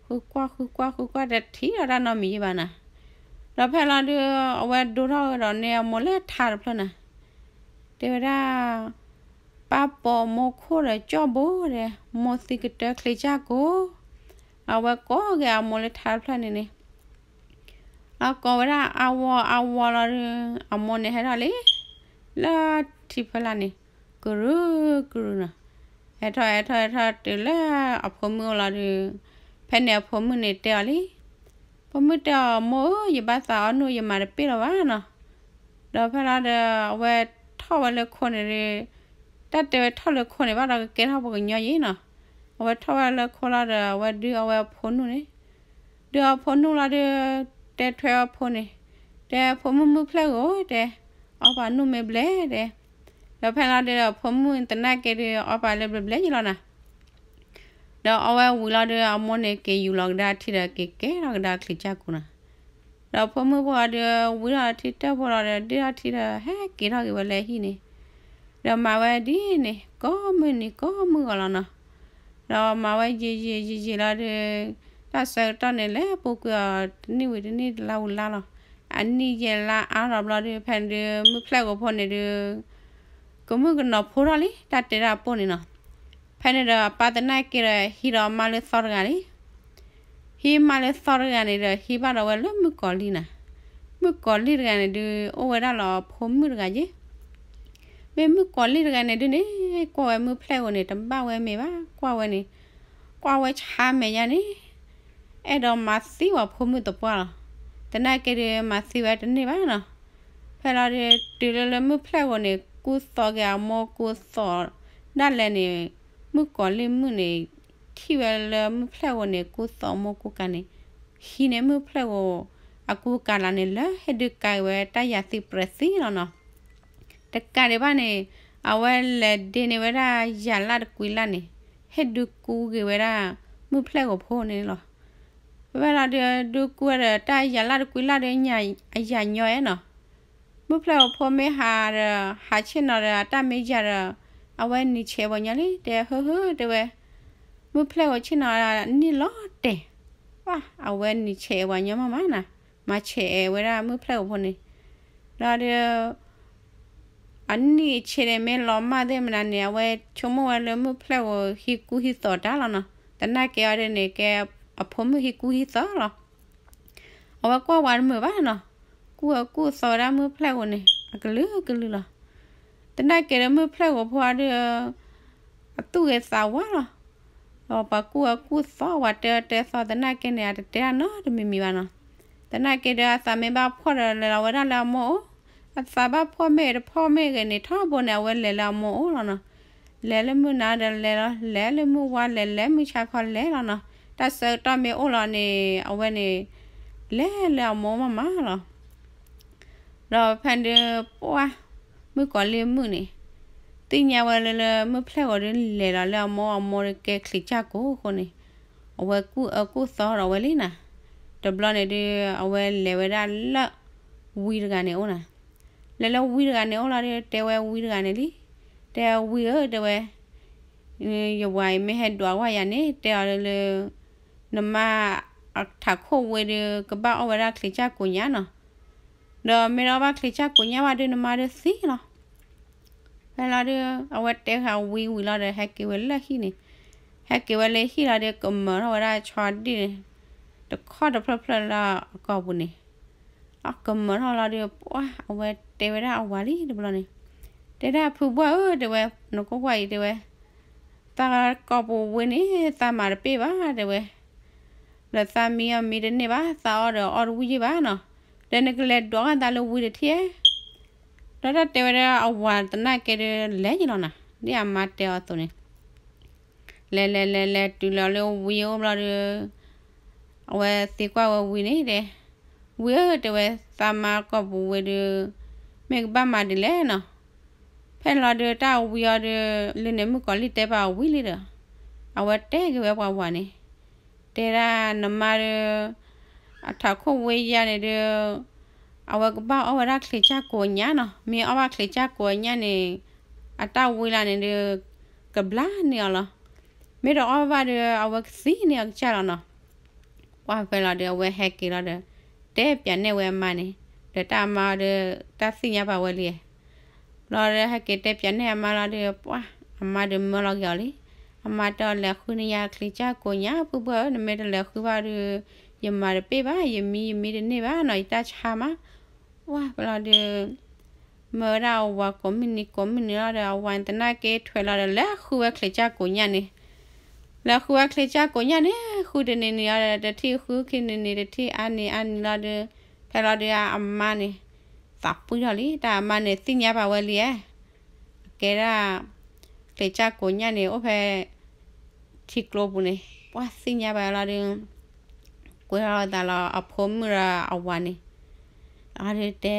ဃုကွၢ်ဃုကွၢ်ဃုကွၢ်တထံၣ်ဒီးတၢ်နီတမံၤယံၤဘၣ်နီၤ ဒီးဖဲလီၤဒုး အဝဲဒိထီၣ်ဝဲဒီးန့ၢ်အမိၢ်လၢထါတဖျၢၣ်နီၤ တဲဝဲဒၣ် ပၢ်ပိာ်မိၢ်ခိၣ်ဒီးကၠီၣ်ဘိဒီး မိၢ်သံကတၢၢ်ချံးကၠၢ်ကိၤ အဝဲကိးက့ၤအမိၢ်လၢထါတဖျၢၣ်န့ၣ်န့ၣ် အကိးဝဲဒၣ်အဝီအဝီလီၤဒုး အမိၢ်န့ၣ်ဟဲထီၣ်လံ လၢထံဖီလာ်န့ၣ် ကရူၢ်ကရူၢ်နီၤ ဟဲထီၣ်ဟဲထီၣ်ဟဲထီၣ်တုၤလၢအဖိမုၣ်အိၣ်လီၤဒုး ဖဲန့ၣ်အဖိမုၣ်န့ၣ်တဲအီၤလံ ဖိမုၣ်တဲအီၤ မိၢ်ဧၢ ယဘၣ်သးအီနူၢ် ယမၤတပ့ၢ်လၢၤဘၣ်နီၤ ဒီးဖဲလီၤဒီး အဝဲထီၣ်ဝဲလၢခိန့ၣ်ဒုး တၢ်တဲဝဲထီၣ်လၢခိန့ၣ်ဘၣ်ဒီးကကဲထီၣ်ပှၤကညီယံၤနီၤ အဝဲထီၣ်ဝဲလၢခိလီၤဒီး အဝဲဒုးအီဝဲအဖိနူၢ်န့ၣ် ဒုးအီဖိနူၢ်လီၤဒုး တဲထွဲအဖိန့ၣ် တဲဖိမုၣ်မုၢ်ဖျၢၣ်ဧၢ တဲ အီပာ်နူၢ်မ့ၢ်ဘျဲၣ်တဲ ဒီးဖဲလီၤဒုး အဖိမုၣ်သနာ်က့ဒုး အီပာ်လၢဘျဲၣ်ဘျဲၣ်ယံၤလီၤနီၤ ဒီးအီဝဲဝံၤလီၤဒုး အမိၢ်န့ၣ်က့ၤယူၤလီၤကဒါထံဒီးက့ၤကဲထီၣ်ကဒါချံးကၠၢ်ကိၤနီၤ ဒီးဖိမုၣ်ဖိအီၤဒုး ဝံထီၣ်ထံတၢၢ်ဖိလီၤဒီး ဒုးထီၣ်ထံဒီးဟဲက့ၤထီၣ်က့ၤဝဲလၢဟံၣ်န့ၣ် ဒီးမၤဝဲဒ်န့ၣ် ကိးမုၢ်နံၤကိးမုၢ်ဂီၤလီၤနီၤ ဒီးမၤဝဲယံာ်ယံာ်ယံာ်ယံာ်လီၤဒုး တၢ်ဆၢကတီၢ်န့ၣ် လဲၤပူၤကွံာ်အီၤတနံၣ်ဝံၤတနံၣ် တလါဝံၤလါလီၤ. အနံၣ်ယဲၢ်လါအါထီၣ်ဘျီဒီး ဖဲန့ၣ်ဒုး မုၢ်ဖျဲၣ်ဧိၤဖိန့ၣ်ဒုး ကမုၣ်ကနီၤဖိထီၣ်လံ တၢ်တဲဒၣ်ပိၢ်န့ၣ်နီၤ. ဖဲန့ၣ်ဒီး အပၢ်သနာ်က့ဒီး ဟံးဒီးအမါလၢသီတဂၤလံ. ဟံးမါလၢသီတဂၤန့ၣ်ဒီး ဟံးဘၣ်ဒီးဝဲလၢမုၣ်ကီၤလံၢ်နၤ. မုၣ်ကီၤလံၢ်တဂၤန့ၣ်ဒုး အိၣ်ဝဲဒၣ်လၢအဖိမုၣ်တဂၤယ့ၣ်. မ့ၢ်မုၣ်ကီၤလံၢ်တဂၤန့ၣ်ဒုးန့ၣ် ကွၢ်ဝဲမုၢ်ဖျဲၣ်ဧိၤန့ၣ် တဘၣ်ဝဲမ့ၤဘၣ် ကွၢ်ဝဲန့ၣ်, ကွၢ်ဝဲဆါမဲာ်ညါန့ၣ် အဲၣ်ဒိးမၤသံဝဲဖိမုၣ်သပှၢ်လီၤ. သနာ်က့ဒုး မၤသံဝဲတန့ၢ်ဘၣ်နီၤ. ဖဲလီၤဒုး တုၤလၢလၢမုၢ်ဖျဲၣ်ဧိၤန့ၣ် ကူသိးက့ၤအမိၢ်ကူသိး, ဒၣ်လဲာ်န့ၣ် မုၣ်ကီၤလံၢ်မုၣ်န့ၣ် ထံၣ်ဝဲလၢမုၢ်ဖျဲၣ်ဧိၤန့ၣ် ကူသိးအမိၢ်ကူကၤန့ၣ်, ဟံးန့ၢ်မုၢ်ဖျဲၣ်ဧိၤ အကူကၤလီၤန့ၣ် လၢဟ့ၣ်ဒုးကၤက့ၤဝဲတၢ်ယၤသံပြဲၤသံလီၤနီၤ. တကးဒံးဘၣ်န့ၣ် အဝဲလဲၤဒ့န့ၢ်ဝဲဒၣ်ယၤလၢ်တကွံလၢ်န့ၣ် ဟ့ၣ်ဒုးကူက့ၤဝဲဒၣ် မုၢ်ဖျဲၣ်ဧိၤဖိန့ၣ်လီၤ. ဖဲလီၤဒုး ဒုးကူဝဲဒီးတၢ်ယၤလၢ်တကွံလၢ်ဒီး အယၤညီအဲၣ်နီၤ. မုၢ်ဖျဲၣ်ဧိၤဖိမ့ၢ်ဟးဒီး ဟးဆ့ၣ်နီၤဒီးအတၢ်မ့ၢ်ယၤဒီး အဝဲနံၤဆဲးပှၤညီလံ တဲဟၢဟၢတဲဝဲ, မုၢ်ဖျဲၣ်ဧိၤဆ့ၣ်နီၤနံၣ်လီၤတဲာ်, အဝဲနံၤဆဲးပှၤညီမးမးနၤ, မၤဆဲးဝဲဒၣ်မုၢ်ဖျဲၣ်ဧိၤဖိန့ၣ်, ဒီးဒုး အနံၣ်ဆဲးန့ၣ်မ့ၢ်လီၤမၢ်သ့ၣ်မနုၤန့ၣ် အဝဲဆိကမိၣ်ဝဲလၢမုၢ်ဖျဲၣ်ဧိၤဟံးကူဟံးသိးတၢ်လီၤနီၤ. သနာ်က့အီၤဒ်န့ၣ် ကဲအဖိမုၣ်ဟံးကူဟံးသိးလီၤ. အဝဲကွၢ်ဝဲတမုာ်ဘၣ်နီၤ, ကူအကူသိးဝဲဒၣ်မုၢ်ဖျဲၣ်ဧိၤန့ၣ် အကလုာ်ကလုာ်လီၤ. သနာ်က့ဒီးမုၢ်ဖျဲၣ်ဧိၤဖိအီၤဒုး အသူၣ်ဂ့ၤသးဝါလီၤ. ဒီးပှၤကူအကူသိးဝဲတဲအီၤတဲသီသနာ်က့န့ၣ် အတတဲတၢ်နီတမံၤမံၤဘၣ်နီၤ. သနာ်က့ဒီးအသးမ့ၢ်ဘၣ်ဖှီၣ်ဒီး လဲၤလီၤဝဲဒၣ်လၢအမိၢ်အိၣ်, အသးဘၣ်ဖှီၣ်မ့ၢ်ဂ့ၤတဖှီၣ်မ့ၢ်ဂ့ၤန့ၣ် ထီဘိန့ၣ် အဝဲလဲၤလၢအမိၢ်အိၣ်လီၤနီၤ. လဲၤလၢမုၢ်နၤဒီးလဲၤလီၤ, လဲၤလၢမုၢ်ဝါလဲၤ လဲၤမုၢ်ဆါခီလဲၤလီၤနီၤ. တၢ်ဆၢကတီၢ်မ့ၢ်အိၣ်လီၤန့ၣ် အဝဲန့ၣ် လဲၤလၢအမိၢ်မးမးလီၤ. ဒီးဖဲဒုး ပှၢ် မုၣ်ကီၤလံၢ်မုၣ်န့ၣ် သ့ၣ်ညါဝဲလၢလၢမုၢ်ဖျဲၣ်ဧိၤဒုးလဲၤလီၤလၢအမိၢ်, အမိၢ်ဒုးကဲချံးကၢ်ကိၢ်အဃိန့ၣ် အဝဲကူၣ်အၢကူၣ်သီဒီးဝဲလံနၤ. တဘျီန့ၣ်ဒုး အဝဲလဲၤဝဲဒၣ်လၢ ဝံတဂၤန့ၣ်အိၣ်နၤ. လဲၤလၢဝံတဂၤန့ၣ်အိၣ်လီၤဒီး တဲဝဲဝံတဂၤန့ၣ်လံ, တဲဝံဧၢ တဲဝဲ ယဝၤအံၤမ့ၢ်ဟဲဒွးကွၢ်ယၤန့ၣ် တဲအီၤလၢ နမါ အထးခိၣ်ဝ့ဒုး ကဘၣ်အီၣ်ဝဲဒၣ်ချံးကၢ်ကိးညါနီၤ. ဒီးမ့ၢ်တအီၣ်ဘၣ်ချံးကၢ်ကိးညါဘၣ်ဒုး နမါဒုးသံလီၤ. ဖဲလီၤဒုး အဝဲတဲဃာ်ဝံဝံၤလီၤဒီး ဟဲက့ၤဝဲလၢဟံၣ်န့ၣ်, ဟဲက့ၤဝဲလၢဟံၣ်လီၤဒီး ကမၢၢ်ထီၣ်ဝဲဒၣ်ဆီဒံၣ်န့ၣ် တခီတဖျၢၣ်ဖျၢၣ်လၢအကိာ်ပူၤန့ၣ် အကမၢၢ်ထီၣ်လီၤဒီး ပှၢ် အဝဲတဲဝဲဒၣ်အဝၤလံတဘျီန့ၣ်, တဲဒၣ်ဖုဘှၢ်ဧၢ တဲဝဲ, နကွၢ်ကွၢ်အံၤ တဲဝဲ, သးကိာ်ပူၤဝ့န့ၣ် သးမၤတပ့ၢ်ဘၣ် တဲဝဲ, ဒီးသးမံအီၤမံတန့ၢ်ဘၣ်, သးအီၣ်ဒီးအီၣ်တဝံၣ်ယ့ၢ်ဘၣ်နီၤ, ဒီးနကလဲၤဒွးကသးလၢဝံတထံၣ်ဧါ. ဒီးတၢ်တဲဝဲဒၣ်အဝၤသနာ်က့ဒီး လဲၤယ့ၢ်လီၤနၤ, ဒ်အမါတဲအီၤအသိးန့ၣ် လဲၤလဲၤလဲၤလဲၤတုၤလီၤလၢဝံအိၣ်ဘျီဒီး အဝဲသံကွၢ်ဝဲဝံန့ၣ်တဲ, ဝံဧၢ တဲဝဲ, သးမါကိာ်ပူၤဝ့ဒုး မ့ၢ်ကဘၣ်မၤဒ်လဲၣ်နီၤ. ဖဲန့ၣ်လီၤဒုး တၢ်ဝံအီၤဒုး လၢန့ၣ်မုၣ်ကီၤလံၢ်တဲပာ်ဝံလံဒီး အဝဲတဲက့ၤဝဲပှၤဝၤန့ၣ်, တဲဒၣ်နမါဒီး အထးခိၣ်ဝ့ယါန့ၣ်ဒုး အဝဲကဘၣ်အီၣ်ဝဲဒၣ်ချံးကၢ်ကိးညါနီၤ, မ့ၢ်အီၣ်ဘၣ်ချံးကၢ်ကိးညါန့ၣ် အတၢ်ဝံလၢန့ၣ်ဒုး ကဘျါန့ၢ်အီၤလီၤ. မ့ၢ်တအီၣ်ဘၣ်ဒီး အဝဲကသံန့ၢ်အကစၢ်လီၤနီၤ. ပှၢ်ဖဲလီၤဒီး အဝဲဟဲက့ၤလီၤဒီး တဲပၠးနဲၣ်ဝဲအမါန့ၣ်, ဒီးတၢ်အမါဒီး တၢ်သ့ၣ်ညါပာ်ဝဲလံ. ဘျီဒီး ဟဲက့ၤတဲပၠးနဲၣ်အမါလီၤဒီး ပှၢ် အမါဒီးမၢလီၤက့ၤအီၤလံ. အမါတဲအီၤ လဲၤဃုန့ၢ်ယၤချံးကၢ်ကိးညါ ဖုဘှၢ်ဧၢ, နမ့ၢ်တလဲၤဃုဘၣ်ဒီး ယမၤတပ့ၢ်ဘၣ်, ယမံယမံတန့ၢ်ဘၣ်နီၤ, ယတၢ်ဆါမး. ပှၢ်ဖဲလီၤဒီး မၢဝဲဒၣ်အဝၤကိးမုၢ်နံၤကိးမုၢ်နံၤလီၤဒီး အဝၤသနာ်က့ထွဲလီၤဒီး လဲၤဃုဝဲချံးကၢ်ကိးညါန့ၣ်, လဲၤဃုဝဲချံးကၢ်ကိးညါန့ၣ် ဃုတနံၤနံၤလီၤဒီး တထံၣ်ဃု ခံနံၤနံၤတထံၣ် အါနံၤအါနံၤလီၤဒီး ဖဲလီၤဒီးအမါန့ၣ် သးပှံၢ်ထီၣ်လံ, တၢ်အမါန့ၣ်သ့ၣ်ညါပာ်ဝဲလံဧါ. အကဲဒၣ် ချံးကၢ်ကိးညါန့ၣ် အိၣ်ဖဲ ထံကျိပူၤန့ၣ် ပှၢ်သ့ၣ်ညါပာ်လီၤဒီး ကွဲထီၣ်သးလီၤ အဖိမုၣ်ဒီးအဝၤန့ၣ်, လီၤဒီးတဲ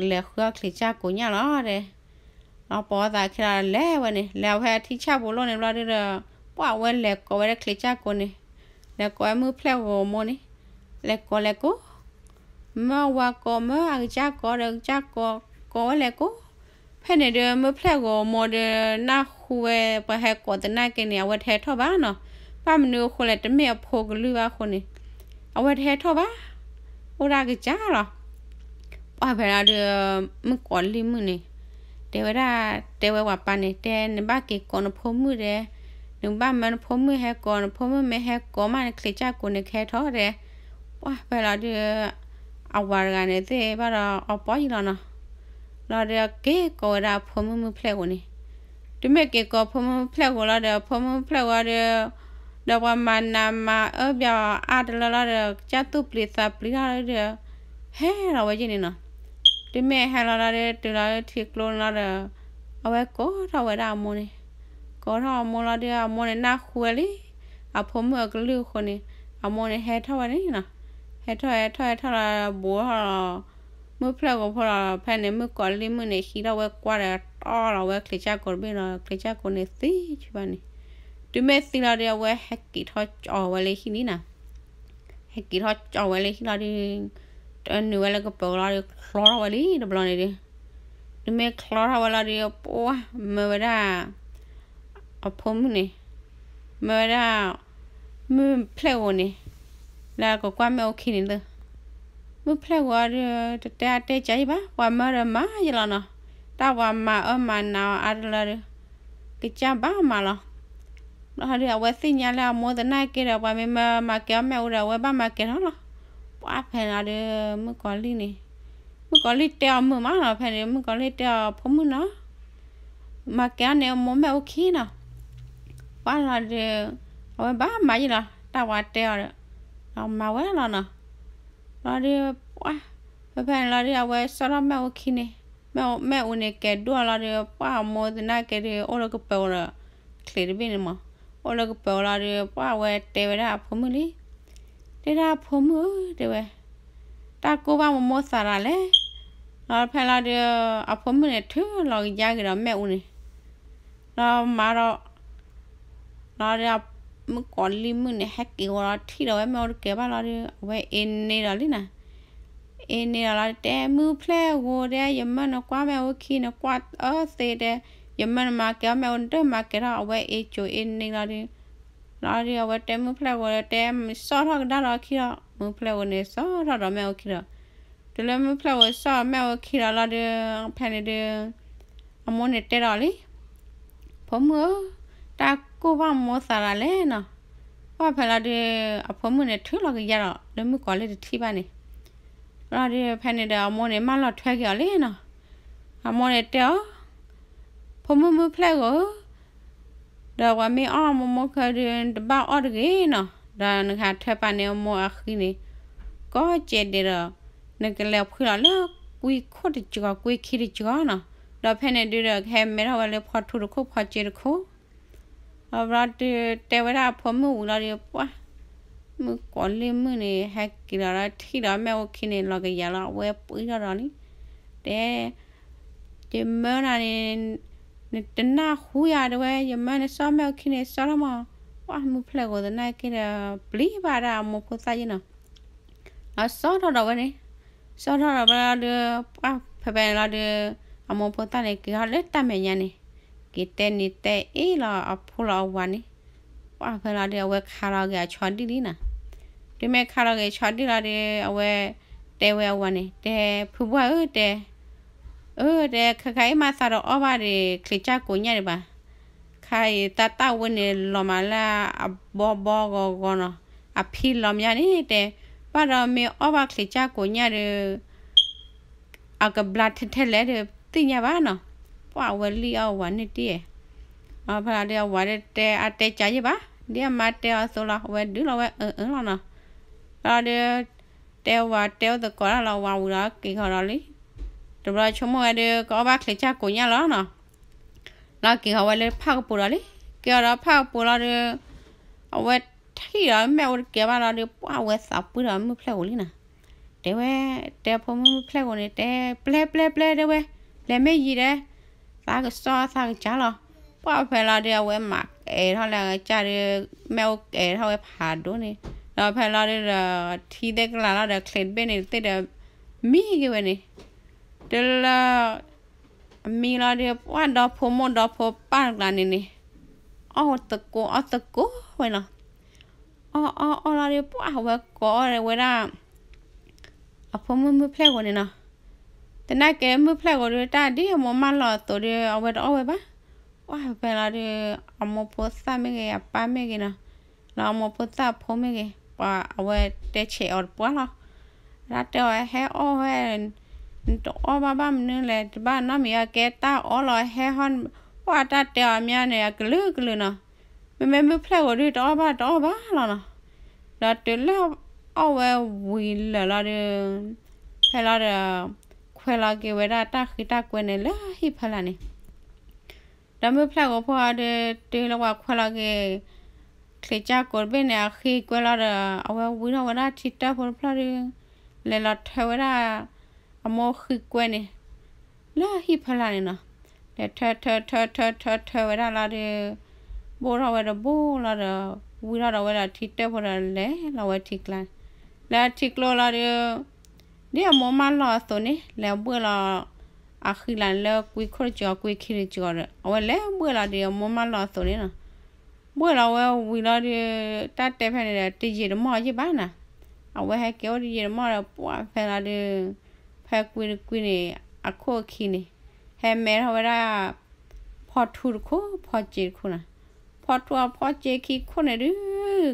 လဲၤဃုအီၣ်ချံးကၢ်ကိးညါလီၤဒီး လီၤပိာ်သးခံလီၤ လဲၤဝဲန့ၣ် လဲၤဝဲအထံဆၣ်ပူၤလိၣ်န့ၣ်ဘျီဒုးဒီး ပှၢ်ဝဲလဲၤကိးဝဲဒၣ်ချံးကၢ်ကိးန့ၣ်, လဲၤကိးဝဲမုၢ်ဖျဲၣ်ဧိၤမိၢ်န့ၣ်, လဲၤကိးလဲၤကိး မၢအဝၤကိး မၢအကစၢ်ကိးဒီးကစၢ်ကိး ကိးဝဲလဲၤကိး. ဖဲန့ၣ်ဒီး မုၢ်ဖျဲၣ်ဧိၤမိၢ်ဒီး နၢ်ဟူဝဲ ပှၤဟဲကိးသနာ်က့န့ၣ် အဝဲတဟဲထီၣ်ဘၣ်နီၤ. ဘၣ်မနုၤအဃိလဲၣ် တမ့ၢ်အဖိကလုၢ်ဘၣ်အဃိန့ၣ် အဝဲတဟဲထီၣ်ဘၣ်, အိၣ်ဒၣ်ကစၢ်လီၤ. ပှၢ်ဖဲလီၤဒီး မုၣ်ကီၤလံၢ်မုၣ်န့ၣ် တဲဝဲဒၣ်, တဲဝဲပှၤပၢ်န့ၣ် တဲနဘၣ်က့ၤကိးနဖိမုၣ်ဒဲး, နဘၣ်မၢနဖိမုၣ်ဟဲကိး, နဖိမုၣ်မ့ၢ်ဟဲကိးမးန့ၣ် ချံးကၢ်ကိးန့ၣ်ကဟဲထီၣ်ဒဲး. ပှၢ်ဖဲလီၤဒီး အဝၤတဂၤန့ၣ်သ့ၣ်ဘၣ်ဒီးအီၤပီယံလီၤနီၤ. လီၤဒီးက့ၤကိးဝဲဒၣ်အဖိမုၣ်မုၢ်ဖျဲၣ်ဧိၤန့ၣ်, တုၤမ့ၢ်က့ၤကိးဖိမုၣ်ဖျဲၣ်ဧိၤလီၤဒီး ဖိမုၣ်ဖျဲၣ်ဧိၤဒီး ဒီးပှၤမၤနးမၤအၢဘၣ်အီၤအါတလၢလီၤဒီး ကစၢ်သူၣ်ပျံၤသးပျံၤထီၣ်လီၤဒီး ဟဲလီၤဝဲယ့ၢ်န့ၣ်နီၤ. တုၤမ့ၢ်ဟဲလီၤလီၤဒီး တုၤလီၤလၢထံကျိန့ၣ်လီၤဒီး အဝဲကိးထီၣ်ဝဲဒၣ်အမိၢ်န့ၣ်, ကိးထီၣ်အမိၢ်လီၤဒီး အမိၢ်န့ၣ်နၢ်ဟူဝဲလံ အဖိမုၣ်အကလုၢ်အဃိန့ၣ် အမိၢ်န့ၣ်ဟဲထီၣ်ဝဲန့ၣ်နီၤ. ဟဲထီၣ်ဟဲထီၣ်ဟဲထီၣ်လီၤ ဘူးထီၣ်လီၤ မုၢ်ဖျဲၣ်ဧိၤဖိလီၤ. ဖဲန့ၣ် မုၣ်ကီၤလံၢ်မုၣ်န့ၣ် ဟံးထီၣ်ဝဲကွၢ်ဒီးတီၢ်လီၤဝဲချံးကၢ်ကိးတဘ့ၣ်လီၤ, ချံးကၢ်ကိးန့ၣ်သံဆူဘၣ်န့ၣ်. တုၤမ့ၢ်သံလီၤဒီး အဝဲဟဲက့ၤထီၣ်ကၠီဝဲလၢဟံၣ်လံနီၤ. ဟဲက့ၤထီၣ်ကၠီဝဲလၢဟံၣ်လီၤဒီး တနုာ်ဝဲလၢကပၢၤလီၤဒီး ချီထီၣ်ဝဲလံတဘျီန့ၣ်ဒီး, တုၤမ့ၢ်ချီထီၣ်ဝဲလီၤဒီး ပှၢ်မၢဝဲဒၣ် အဖိမုၣ်န့ၣ်, မၢဝဲဒၣ် မုၢ်ဖျဲၣ်ဧိၤန့ၣ် လၢကကွၢ်မ့ၣ်အူခံန့ၣ်လၢ မုၢ်ဖျဲၣ်ဧိၤဒီး တတဲအတဲကယံာ်ဘၣ်, ပှၤမၢဒီးမၤယလီၤနီၤ. တၢ်ပှၤမၤအၢမၤနးအီၤအါတလၢဒီး ကစၢ်ဘၣ်မၤလီၤ. ဘျီဒီးအဝဲသ့ၣ်ညါလၢအမိၢ်သနာ်က့ဒီး ပှၤမ့ၢ်မၢမၤကဲအီၤမ့ၣ်အူဒီး အဝဲဘၣ်မၤကဲထီၣ်လီၤ. ပှၢ်ဖဲန့ၣ်လီၤဒီး မုၣ်ကီၤလံၢ်န့ၣ်, မုၣ်ကီၤလံၢ်တဲအီၤမုာ်မးလီၤ. ဖဲန့ၣ် မုၣ်ကီၤလံၢ်တဲအီၤဖိမုၣ်နီၤ, မၤကဲအီၤန့ၣ်အမိၢ်မ့ၣ်အူခံနီၤ. ပှၢ်လီၤဒီး အဝဲဘၣ်မၤယံာ်လီၤ တၢ်ပှၤတဲအီၤဒီး ဒီးမၤဝဲလီၤနီၤ. လီၤဒီး ပှၢ် ဖဲဖဲန့ၣ်လီၤဒီး အဝဲစီၣ်ထီၣ်မ့ၣ်အူခံန့ၣ်, မ့ၣ်အူန့ၣ်ကဲဒိၣ်လီၤဒီး ပှၢ်အမိၢ်သနာ်က့ဒီး အိၣ်လၢကပၢၤဧိၤဒီး ချံးတဘ့ၣ်န့ၣ်မး, အိၣ်လၢကပၢၤဧိၤလီၤဒီး ပှၢ်အဝဲတဲဝဲဒၣ်အဖိမုၣ်လံ, တဲဒၣ်အဖိမုၣ်ဧၢ တဲဝဲ, တၢ်ကိၢ်ဘၣ်မိၢ်မိၢ်သးတၢ်လဲၣ်. လီၤဖဲလီၤဒီး အဖိမုၣ်န့ၣ် ထုးလီၤကယါက့ၤဒီးမ့ၣ်အူန့ၣ် လီၤမၤဒီး လီၤဒီး မုၣ်ကီၤလံၢ်မုၣ်န့ၣ် ဟဲက့ၤဝဲလီၤထံၣ်ဒီးဝဲမ့ၣ်အူတကဲဘၣ်လီၤဒီး အဝဲအ့န့ဒီးလံနီၤ, အ့န့ဒီးလီၤတဲ မုၢ်ဖျဲၣ်ဧိၤဒဲး ယမၢနကွၢ်မ့ၣ်အူခံ နကွၢ်အၢသ့တဲ, ယမၢနမၤကဲအီၤမ့ၣ်အူ နတမၤကဲထီၣ် အဝဲအ့ကၠိအ့န့လီၤဒီး လီၤဒီး အဝဲတဲမုၢ်ဖျဲၣ်ဧိၤတဲ စီၣ်ထီၣ်ကဒါဒီးအခံဒီး မုၢ်ဖျဲၣ်ဧိၤန့ၣ် စီၣ်ထီၣ်ဒီးမ့ၣ်အူခံဒီး တုၤလၢမုၢ်ဖျဲၣ်ဧိၤစီၣ်မ့ၣ်အူခံဒီးလီၤဒီး ဖဲန့ၣ်ဒီး အမိၢ်န့ၣ်တဲဒီးလံ, ဖိမုၣ်ဧၢ, တၢ်ကိၢ်ဘၣ်မိၢ်သးတၢ်လဲၣ်နီၤ. ပှၢ်ဖဲလီၤဒီး အဖိမုၣ်န့ၣ် ထုးလီၤကယါဒီး လၢမုၣ်ကီၤလံၢ်တထံၣ်ဘၣ်န့ၣ် လီၤဒီး ဖဲန့ၣ်ဒီး အမိၢ်န့ၣ် မၢလီၤထွဲက့ၤအီၤလံနီၤ. အမိၢ်န့ၣ်တဲအီၤ, ဖိမုၣ်မုၢ်ဖျဲၣ်ဧိၤ, ဒီးပှၤမ့ၢ်အီၣ်မိၢ်မိၢ်ခဲဒီး နတဘၣ်အီၣ်တဂ့ၤနီၤ. ဒီးနကဟးထွဲပာ်န့ၢ်အမိၢ်အဃံန့ၣ် ကိးကဲးဒဲးဒီး နကလဲၤဖှံလီၤလၢကွံခိၣ်တကီၤ ကွံခံတကီၤနီၤ. ဒီးဖဲန့ၣ်ဒုးဒီး ကဟဲမဲထီၣ်ဝဲလၢဖီထူတခိၣ်ဖီစ့တခိၣ် အဘျီဒီးတဲဝဲဒၣ်အဖိမုၣ်ဝံၤလီၤဒီး ပှၢ် မုၣ်ကီၤလံၢ်မုၣ်န့ၣ် ဟဲက့ၤလီၤဒီးထံၣ်ဒီးမ့ၣ်အူခံန့ၣ် လီၤကယၤလီၤ အဝဲပှံထီၣ်ဒီးန့ၣ် တဲ ယမၢနၤန့ၣ် နတနၢ်ဟူယၤတဲဝဲ ယမၢနစီၣ်မ့ၣ်အူခံန့ၣ် စီၣ်ထီၣ်မး. ပှၢ်မုၢ်ဖျဲၣ်ဧိၤသနာ်က့ဒီး ပျံၤဘၣ်ဒၣ်အမိၢ်ဖိသၣ်ယဲနီၤ. ဒီးစီၣ်ထီၣ်ဒီးဝဲန့ၣ် စီၣ်ထီၣ်ဒီးဝဲလီၤဒီး ပှၢ်ဖဲဖဲန့ၣ်လီၤဒီး အမိၢ်ဖိသၣ်န့ၣ် က့ၤထီၣ်လၢတၢ်မဲာ်ညါန့ၣ် က့ၤတဲနံၤတဲအ့ၣ်လီၤအဖိလီၤအဝၤန့ၣ် ပှၢ်ဖဲလီၤဒီး အဝဲခါလီၤက့ၤအဆီဒံၣ်လံနီၤ. တုၤမ့ၢ်ခါလီၤက့ၤဆီဒံၣ်လီၤဒီး အဝဲတဲဝဲအဝၤန့ၣ် တဲဖုဘှၢ်ဧၢတဲ အၢ တဲ ခဲခါအံၤမးသးတအီၣ်ဘၣ်ဒီး ချံးကၢ်ကိးညၣ်ဒံးဘၣ်. ခါအံၤတၢ်တၢ်ဝဲန့ၣ် လီၤမးလၢအဘီဘီဂီၤဂီၤနီၤ, အဖံလီၤမးညါန့ၣ်တဲ, ဘၣ်ဒီးမ့ၢ်အီၣ်ဘၣ်ချံးကၢ်ကိးညၣ်ဒီး အကဘျါထဲထဲလဲၣ်ဒီးသ့ၣ်ညါဘၣ်နီၤ. ပှၢ်အဝဲလံၣ်အီၣ်ဝၤန့ၢ်တံၢ်ဧဲ, ဖဲလီၤဒီးအဝၤဒီးတဲအတဲကယဲၢ်ဘၣ်, ဒ်အမါတဲအီၤအသိးလီၤ, အဝဲဒုးလီၤဝဲအၢအၢလီၤနီၤ. ဖဲလီၤဒီး တဲဝၤတဲအိၣ်သကိးတၢ်လီၤ ဝၤဝံၤဒီးက့ၤဃီၤဒီးလံ. တဘျီဆိကမိၣ်ဝဲဒီး ကအီၣ်ဘၣ်ချံးကၢ်ကိးညၣ်လီၤနီၤ. လီၤက့ၤဃီၤဝဲလၢဖၣ်ကပူၤဒီးလံ. က့ၤဃီၤဒီးဖၣ်ကပူၤလီၤဒီး အဝဲထံၣ်ဒီးမ့ၣ်အူတကဲဘၣ်လီၤဒီး ပှၢ်ဝဲသးပှံၢ်ဒီးမုၢ်ဖျဲၣ်ဧိၤလံနီၤ. တဲဝဲ တဲဖိမုၣ်မုၢ်ဖျဲၣ်ဧိၤန့ၣ် တဲ ပျဲပျဲပျဲတဲဝဲ, လဲၤမ့ၢ်ယံၤဒီး သးကစီၣ်သးကစၢ်လီၤ. ပှၢ်ဖဲလီၤဒီး အဝဲမၤကဲထီၣ်လၢအကစၢ်ဒီး မ့ၣ်အူကဲထီၣ်ဝဲဖးဒိၣ်န့ၣ်, ဒီးဖဲလီၤဒီး ထံသ့ၣ်ကလၤလီၤဒီး ချံးတဘ့ၣ်န့ၣ်သ့ၣ်ဒီး မံက့ၤဝဲန့ၣ်, တုၤလၢ အမံလီၤဒီး ပှၢ်ဒီဖိမိၢ်ဒီဖိပၢ်တကျါန့ၣ်န့ၣ် အီၣ်သကိးအီၣ်သကိးဝဲလီၤ. အီၣ်အီၣ်အီၣ်လီၤဒီး ပှၢ်ဝဲကိးအီၣ်ဝဲဒၣ် အဖိမုၣ်မုၢ်ဖျဲၣ်ဂိၤန့ၣ်နီၤ. သနာ်က့မုၢ်ဖျဲၣ်ဂိၤဒီး တၢ်ဒ်အမိၢ်မၢလီၤအသိးဒီး အဝဲတအီၣ်ဝဲဘၣ်. ပှၢ်ဖဲလီၤဒီး အမိၢ်ဖိသၣ်မ့ၢ်ဂ့ၤ အပၢ်မ့ၢ်ဂ့ၤနီၤ, လၢအမိၢ်ဖိသၣ်အဖိမ့ၢ်ဂ့ၤ ပှၤအဝဲတဲဆဲးအီၤတပှၢ်လီၤ. တၢ်တဲအီၤဟဲအီၣ်ဝဲ နတအီၣ်ဘၣ်ဘၣ်မနုၤလဲၣ် တဘၣ်နီတမံၤအကဲတၢ်အီၣ်လီၤဟဲဟီ, ပှၢ်တၢ်တဲအီၤမးန့ၣ် အကလုာ်ကလုာ်နီၤ. မ့မ့ၢ်မုၢ်ဖျဲၣ်ဂိၤဒီး တအီၣ်ဘၣ်တအီၣ်ဘၣ်လီၤနီၤ. ဒီးတုၤလၢအီၣ်ဝဲဝံၤလၢာ်လီၤဒီး ဖဲလီၤဒီး ခွဲးလီၤက့ၤဝဲဒၣ်တၢ်ဃံတၢ်ကွဲန့ၣ်လၢဟံၣ်ဖီလာ်န့ၣ် ဒီးမုၢ်ဖျဲၣ်ဂိၤဖိဒီး တုၤလၢပှၤခွဲးလီၤက့ၤ ချံးကၢ်ကိးတဘ့ၣ်န့ၣ် အဃံကွဲလီၤဒီး အဝဲဝံထီၣ်ဝဲဒၣ်ထံတၢၢ်ဖိတဖျၢၣ်ဒီး လဲၤလီၤထၢဝဲဒၣ် အမိၢ်ဃံကွဲန့ၣ် လၢဟံၣ်ဖီလာ်န့ၣ်နီၤ. လဲၤထၢထၢထၢထၢထၢထၢဝဲဒၣ်လီၤဒီး ဘိၣ်ထီၣ်ဝဲတဘိၣ်လီၤဒီး ဝံထီၣ်ဒီးဝဲဒီးထံတၢၢ်ဖိဒီးလဲၤလီၤဝဲထံကျါန့ၣ်, လဲၤထံကျိလီၤဒီး ဒ်အမိၢ်မၢလီၤအသိးန့ၣ် လဲၤဘှ့ၣ်လီၤ အဃံလၤန့ၣ်လၢကွံခိၣ်တစှီၤ ကွံခံတစှီၤဒီး အဝဲလဲၤဘှ့ၣ်လီၤဒီးအမိၢ်မၢလီၤအသိးန့ၣ်နီၤ. ဘှ့ၣ်လီၤဝဲဝံၤလီၤဒီး တၢ်တဲဖဲန့ၣ်ဒီး တယံာ်တမီၢ်ယံာ်ဘၣ်နီၤ. အဝဲဟဲက့ၤအိၣ်တယံာ်တမီၢ်ဒီး ပှၢ်ဖဲလီၤဒီး ဖဲကွံတကွံန့ၣ် အခိၣ်အခံန့ၣ် ဟဲမဲထီၣ်ဝဲဒၣ် ဖီထူတခိၣ် ဖီစ့တခိၣ်နီၤ. ဖီထူအဖီစ့ခံခိၣ်န့ၣ်ဒုး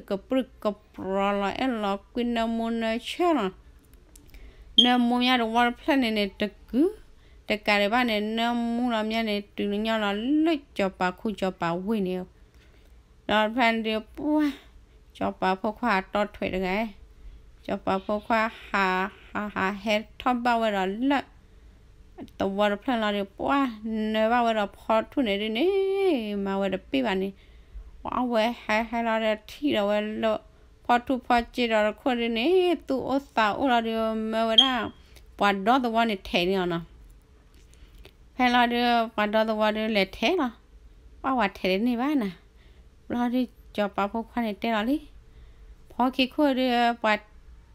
ကပြုၢ်ကပြီၤလီၤအဲၣ်လီၤကွံနၢမူနၢဆၢလီၤ. နၢမူမးတဝီတဖျၢၣ်န့ၣ်န့ၣ် တကုာ်တကးဒံးဘၣ်န့ၣ် နၢမူလီၤမးန့ၣ် တုၤလၢညီလီၤလၢစီၤပၤခူစီၤပၤဝ့ၢ်န့ၣ် ဒီးဖဲန့ၣ်ဒီး ပှၢ် စီၤပၤဖိခွါအတီထွဲးတဂၤ, စီၤပၤဖိခွါဟး ဟး ဟးဟဲထီၣ်ဘၣ်ဝဲဒီးလၢ သဝီတဖျၢၣ်လီၤဒီး ပှၢ် နၢဘၣ်ဝဲဒီးဖီထူၣ်န့ၣ်ဒုးန့ၣ် မၤဝဲတပ့ၢ်ဘၣ်န့ၣ်, ပှၢ်ဝဲဟဲဟဲလီၤဒီးထံၣ်ဒီးဝဲလၢ ဖီထူၣ်ဖီစ့ဒီးတခိၣ်ဒုးန့ၣ် သူၣ်အိၣ်သးအိၣ်လီၤဒီး မၢဝဲဒၣ် ပှၤဒီသဝီန့ၣ်ထဲးန့ၢ်အီၤနီၤ. ဖဲလီၤဒီး ပှၤဒီသဝီဒီးလဲၤထဲးလီၤ. ပှၢ်ဝဲထဲးတန့ၢ်ဘၣ်နၤ. ဘျီဒီးစီၤပၤဖိခွါန့ၣ်တဲလီၤလံ ဖီခံခိၣ်ဒီး ပှၤ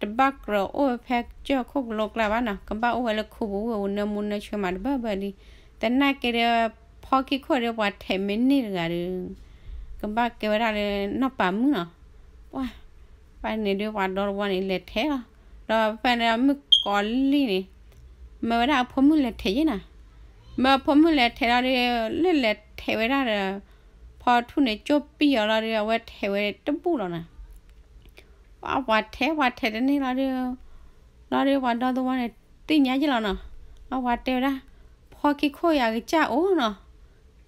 တဘၣ်ကြၢးအိၣ်ဝဲဖဲကစၢၢ်ခိၣ်ကလိကျါဘၣ်နီၤ, ကဘၣ်အိၣ်ဝဲလၢခူပူၤဝ့ၢ်ပူၤ နၢမူနၢဆၢမးတဘၢဘၢလံ. သနာ်က့ဒီး ဖီခံခိၣ်ဒီးပှၤထဲးမ့ၢ်န့ၢ်တဂၤဒီး ကဘၣ်ကဲဝဲဒၣ်လၢနီၢ်ပၤမုၣ်နီၤ. ပှၢ် ဖဲန့ၣ်ဒီးပှၤဒီသဝီန့ၣ်လဲၤထဲးလီၤ. ဒီးဖဲန့ၣ်မုၣ်ကီၤလံၢ်န့ၣ် မၢဝဲဒၣ်အဖိမုၣ်လဲၤထဲးယဲနၤ. မၢအဖိမုၣ်လဲၤထဲးလီၤဒီး လၢလဲၤထဲးဝဲဒၣ်ဒီး ဖီထူၣ်န့ၣ် ကၠိၣ်ပံၢ်အီၤလီၤဒီး အဝဲထဲးဝဲတဘူၣ်လီၤနၤ. ပှၤထဲး ပှၤထဲးတန့ၢ်လီၤဒီး လီၤဒီးပှၤဒီသဝီန့ၣ် သ့ၣ်ညါယဲလီၤနီၤ. လီၤပှၤတဲဝဲဒၣ် ဖီခံခိၣ်ယၤကစၢ်အိၣ်နီၤ.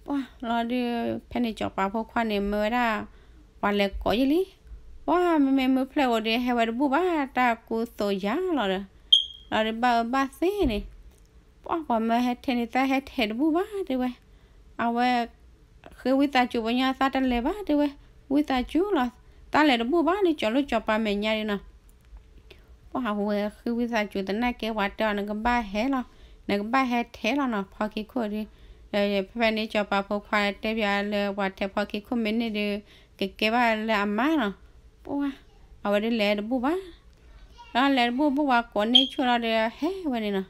ပှၢ်လီၤဒီး ဖဲန့ၣ်စီၤပၤဖိခွါန့ၣ် မၢဝဲဒၣ် ပှၤလဲၤကိးယဲလံ. ပှၢ် မ့မ့ၢ်မုၢ်ဖျဲၣ်ဂိၤဒီး ဟဲဝဲတဘူၣ်ဘၣ် တၢ်ကူသိးယၤလီၤဒီး လီၤဒီးဘၣ်အၢဘၣ်သီန့ၣ် ပှၢ်ပှၤမၢဟဲထဲးန့ၣ် သးဟဲထဲးတဘူၣ်ဘၣ်တဲဝဲ. အဝဲ ဃ့ဝံသးစူၤပညါ သးတလဲၤဘၣ်တဲဝဲ, ဝံသးစူၤလီၤ, သးလဲၤတဘူၣ်ဘၣ်လၢကၠီၤလိၣ်ကၠီၤပၤမဲာ်ညါဒ်နီၤ. ပှၢ်ဝဲဃ့ဝံသးစူၤ သနာ်က့ပှၤတဲအီၤ နကဘၣ်ဟဲလီၤ, နကဘၣ်ဟဲထဲးလီၤနီၤ ဖီခံခိၣ်ဒီး. ဖဲဖဲန့ၣ်စီၤပၤဖိခွါတဲပၠးလၢပှၤထဲးဖီခံခိၣ်မ့ၢ်န့ၢ်ဒီး ကကဲဘၣ်လၢအမါနီၤ. ပှၢ် အဝဲဒၣ်လဲၤတဘူၣ်ဘၣ် ဒီးလဲၤတဘူၣ်ဘၣ် ပှၤကိးန့ၢ်ဆိလီၤဒီးဟဲဝဲန့ၣ်နီၤ.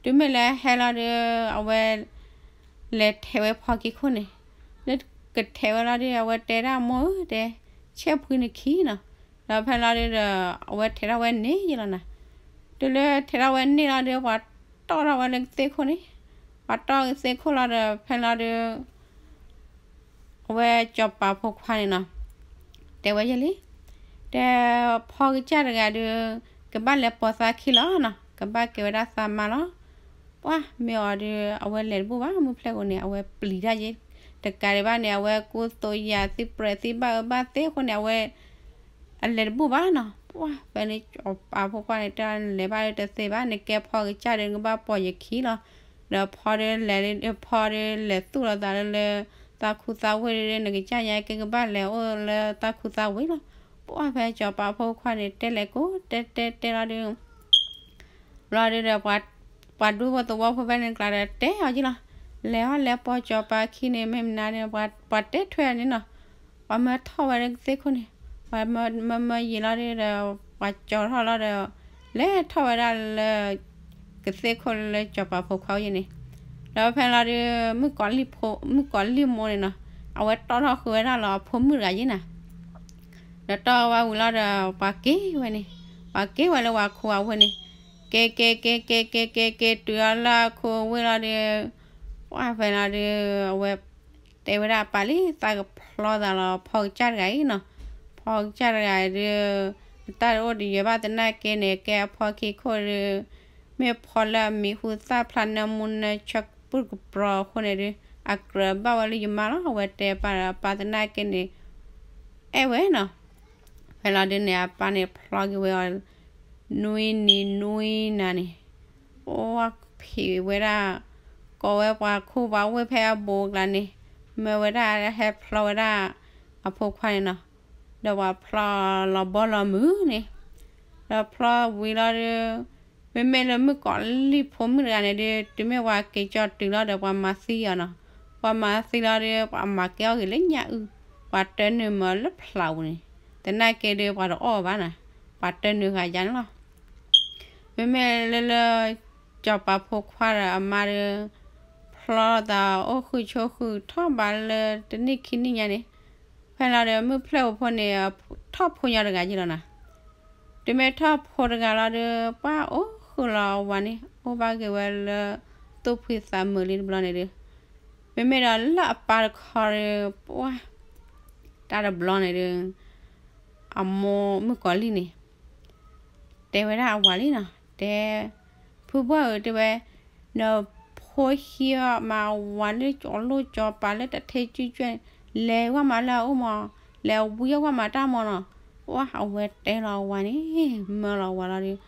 တုၤမ့ၢ်လၢဟဲလီၤဒီး အဝဲ လဲၤထဲးဝဲဖီခံခိၣ်န့ၣ်, လၢကထဲးဝဲလီၤဒီး အဝဲတဲဒၣ်မိၢ်ဧၢတဲ, ဆဲးဖှံနခံနီၤ. ဒီးဖဲလီၤဒီး အဝဲထဲးထီၣ်ဝဲန့ၢ်ယဲလီၤနၤ. တုၤလၢထဲးထီၣ်ဝဲန့ၢ်လီၤဒီး ပှၤတီၣ်ထီၣ်ဝဲလၢကသ့ၣ်ခိၣ်န့ၣ်, ပှၤတီၣ်ကသ့ၣ်ခိၣ်လီၤဒီး ဖဲလီၤဒီး အဝဲစီၤပၤဖိခွါန့ၣ်နီၤ တဲဝဲယဲလံ, တဲဖီကစၢ်တဂၤဒီး ကဘၣ်လဲၤပိာ်သးခံလီၤနီၤ, ကဘၣ်ကဲဝဲဒၣ်သးမါလီၤ. ပှၢ်မ့ၢ်အီၤဒီး အဝဲလဲၤတဘူၣ်ဘၣ် မုၢ်ဖျဲၣ်ဂိၤန့ၣ် အဝဲပျံၤတၢ်ယဲ, တကးဒံးဘၣ်န့ၣ် အဝဲကူသိးယၤသံပြဲးသံဘၣ်အၢဘၣ်သီအဃိန့ၣ် အဝဲ အလဲၤတဘူၣ်ဘၣ်နီၤ. ပှၢ်ဖဲန့ၣ်စီၤပၤဖိခွါန့ၣ် တဲလဲၤဘၣ်လၢတသ့ဘၣ် နကဲဖီကစၢ်ဒီး နကဘၣ်ပိာ်ယခံလီၤ. ဒီးဖီဒီးလဲၤ ဖီဒီးလဲၤသူၣ်လီၤသးလၢ လၢသးခူသးဝ့ၢ်ဒီး နကစၢ်ညါက့ကဘၣ်လဲၤအိၣ်လၢသးခူသးဝ့ၢ်လီၤ. ပှၢ်ဖဲစီၤပၤဖိခွါန့ၣ် တဲလဲၤကိးတဲတဲတဲလီၤဒီး ဘျီဒီး ပှၤဒူဖိသဝီဖိဖဲန့ၣ်ကျါဒီး တဲအီၤက့လီၤ. လဲၤဟီလဲၤပိာ်စီၤပၤခံန့ၣ် မ့ၢ်မနုၤန့ၣ် ပှၤတဲထွဲအီၤန့ၣ်နီၤ. ပှၤမၢထီၣ်ဝဲလၢကသ့ၣ်ခိၣ်န့ၣ်, ပှၤမၢမၢယံာ်လီၤဒီး ပှၤကၠီၤထီၣ်လီၤဒီး လဲၤထီၣ်ဝဲဒၣ်လၢ ကသ့ၣ်ခိၣ်လၢစီၤပၤဖိခွါအိၣ်ယဲန့ၣ်, ဒီးဖဲလီၤဒီး မုၣ်ကီၤလံၢ်မိၢ်န့ၣ်နီၤ, အဝဲတီၣ်ထီၣ်ဃုာ်ဝဲဒၣ်လီၤအဖိမုၣ်တဂၤယဲနၤ. တတီၢ်ဝဲဝံၤလီၤဒီး ပှၤက့ၤဝဲန့ၣ်, ပှၤက့ၤဝဲလၢပှၤခိၣ်အဝ့ၢ်န့ၣ်, က့ၤက့ၤက့ၤက့ၤက့ၤက့ၤက့ၤတုၤအီၤလၢအခိၣ်အဝ့ၢ်လီၤဒီး, ပှၢ်ဖဲလီၤဒီး အဝဲတဲဝဲဒၣ်အပၢ်လံ သးကဖျီသးလီၤဖီကစၢ်တဂၤအံၤနီၤ, ဖီကစၢ်တဂၤအံၤဒီး အတၢ်တအိၣ်တယၢၤဘၣ်သနာ်က့န့ၣ် ကဲအဖီခံခိၣ်ဒီး မ့ၢ်ဖီလၢအမံၤဟူသၣ်ဖျါနၢမူနၢဆၢကပုၢ်ကပြီအဃိန့ၣ်ဒီး အကြၢးဘၣ်ဝဲလၢယမါလီၤ. အဝဲတဲပၢ်ဒီး အပၢ်သနာ်က့န့ၣ် အဲၣ်ဝဲနီၤ. ဖဲလီၤဒုးန့ၣ် အပၢ်န့ၣ်ဖျီက့ၤဝဲအီၤ နွံနံၤနွံနၤန့ၣ်, အိၣ်ဖံးဝဲဒၣ် ကိးဝဲပှၤခိၣ်ပှၤဝ့ၢ်ဖဲအဘူးအကျါန့ၣ်, မၢဝဲဒၣ်ဟဲဖျီဝဲဒၣ် အဖိခွါန့ၣ်နီၤ, ဒီးပှၤဖျီလီၤဘီလီၤမုၢ်န့ၣ်, ဒီးဖျီဝံၤလီၤဒီး မ့မ့ၢ်လၢမုၣ်ကီၤလံၢ်ဖိမုၣ်တဂၤန့ၣ်ဒီး တုၤမ့ၢ်ပှၤက့ၤကၠီတုၤလီၤဒီး ပှၤမၤသံအီၤနီၤ, ပှၤမၤသံလီၤဒီး ပှၤမၤကဲအီၤဂ့ၤလၢညၣ်အုၣ်, ပှၤတၢနုာ်မၤလၢဖျးပူၤန့ၣ်, သနာ်က့ဒီး ပှၤတအီၣ်ဘၣ်နီၤ, ပှၤတၢနုာ်ဂၤယါန့ၣ်လီၤ. မ့မ့ၢ်လၢလၢ စီၤပၤဖိခွါဒီးအမါဒီး ဖျီသးအိၣ်ဃုာ်ဆိးဃုာ်ထီၣ်ဘးလၢတနံၣ်ခံနံၣ်ညါန့ၣ်, ဖဲလီၤဒီးမုၣ်ဖျဲၣ်ဧိၤဖိန့ၣ် ထီၣ်ဖိညီတဂၤယ့ၢ်လီၤနီၤ. တုၤမ့ၢ်ထီၣ်ဖိတဂၤလီၤဒီး ပှၢ်အိၣ်ဃုာ်လီၤအဝၤန့ၣ် အိၣ်ဘၣ်က့ၤဝဲလၢ သူၣ်ဖှံသးမုာ်လံတဘျီန့ၣ်ဒီး, မ့မ့ၢ်ဒီးလၢအပၢ်တခီဒီး ပှၢ် တၢ်တဘျီန့ၣ်ဒီး အမိၢ်မုၣ်ကီၤလံၢ်န့ၣ် တဲဝဲဒၣ်အဝၤလံနီၤ, တဲ ဖုဘီၣ်ဧၢ တဲဝဲ, နဖိဟံးအီၣ်မးအဝၤလၢကၠီလိၣ်ကၠီပၤလၢတထဲကၠူကၠဲၣ်, လဲၤဝဲမးလၢအအိၣ်မး, လဲၤဝံအီၣ်ဝဲမးတၢ်မီၤနီၤ. ပှၢ်အဝဲတဲလီၤအဝၤန့ၣ် မၢလီၤအဝၤလီၤဒီး,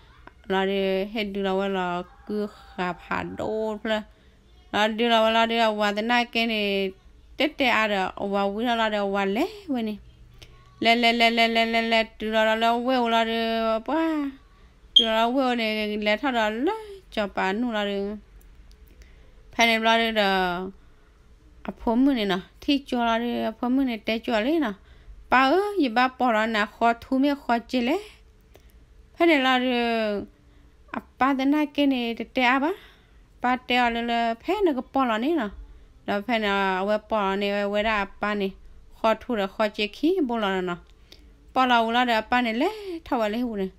လီၤဒီး ဟဲဒုးလီၤဝဲလီၤကုဃာ်ဖးဒိၣ်တဖျၢၣ်, လီၤဒုးလီၤဝဲလီၤဒီး အဝၤသနာ်က့န့ၣ် တဲတဲအါဒီး အဝၤဝံထီၣ်လီၤဒီး အဝၤလဲၤဝဲန့ၣ်, လဲၤလဲၤလဲၤလဲၤလဲၤလဲၤလဲၤတုၤလီၤဒီးလၢဝ့ၢ်ဧိၤလီၤဒီး ပှၢ် တုၤလီၤလၢဝ့ၢ်ဧိၤန့ၣ် လဲၤထီၣ်ဒီးလၢစီၤပၤနူၢ်လီၤဒီး ဖဲန့ၣ်ဘျီဒီး အဖိမုၣ်န့ၣ်နီၤ ထံၣ်ကၠီလီၤဒီး အဖိမုၣ်န့ၣ်တဲကၠီလံနီၤ, ပၢ်ဧၢ ယဘၣ်ပိာ်လီၤနၤဃီထူမ့ၢ်ဃီစ့လဲၣ်. ဖဲန့ၣ်လီၤဒီး အပၢ်သနာ်က့န့ၣ် တတဲအါဘၣ်, ပၢ်တဲအီၤလၢလၢ ဖဲနကပိာ်လီၤန့ၣ်နီၤ, ဒီးဖဲန့ၣ် အဝဲပိာ်လီၤန့ၢ်ဝဲဒၣ်အပၢ်န့ၣ် ဃီထူဒီးဃီစ့ခံဘိလီၤနီၤ, ပိာ်လီၤဝံၤလီၤဒီး အပၢ်န့ၣ်လဲၤထီၣ်ဝဲလၢဟံၣ်ပူၤန့ၣ် လဲၤ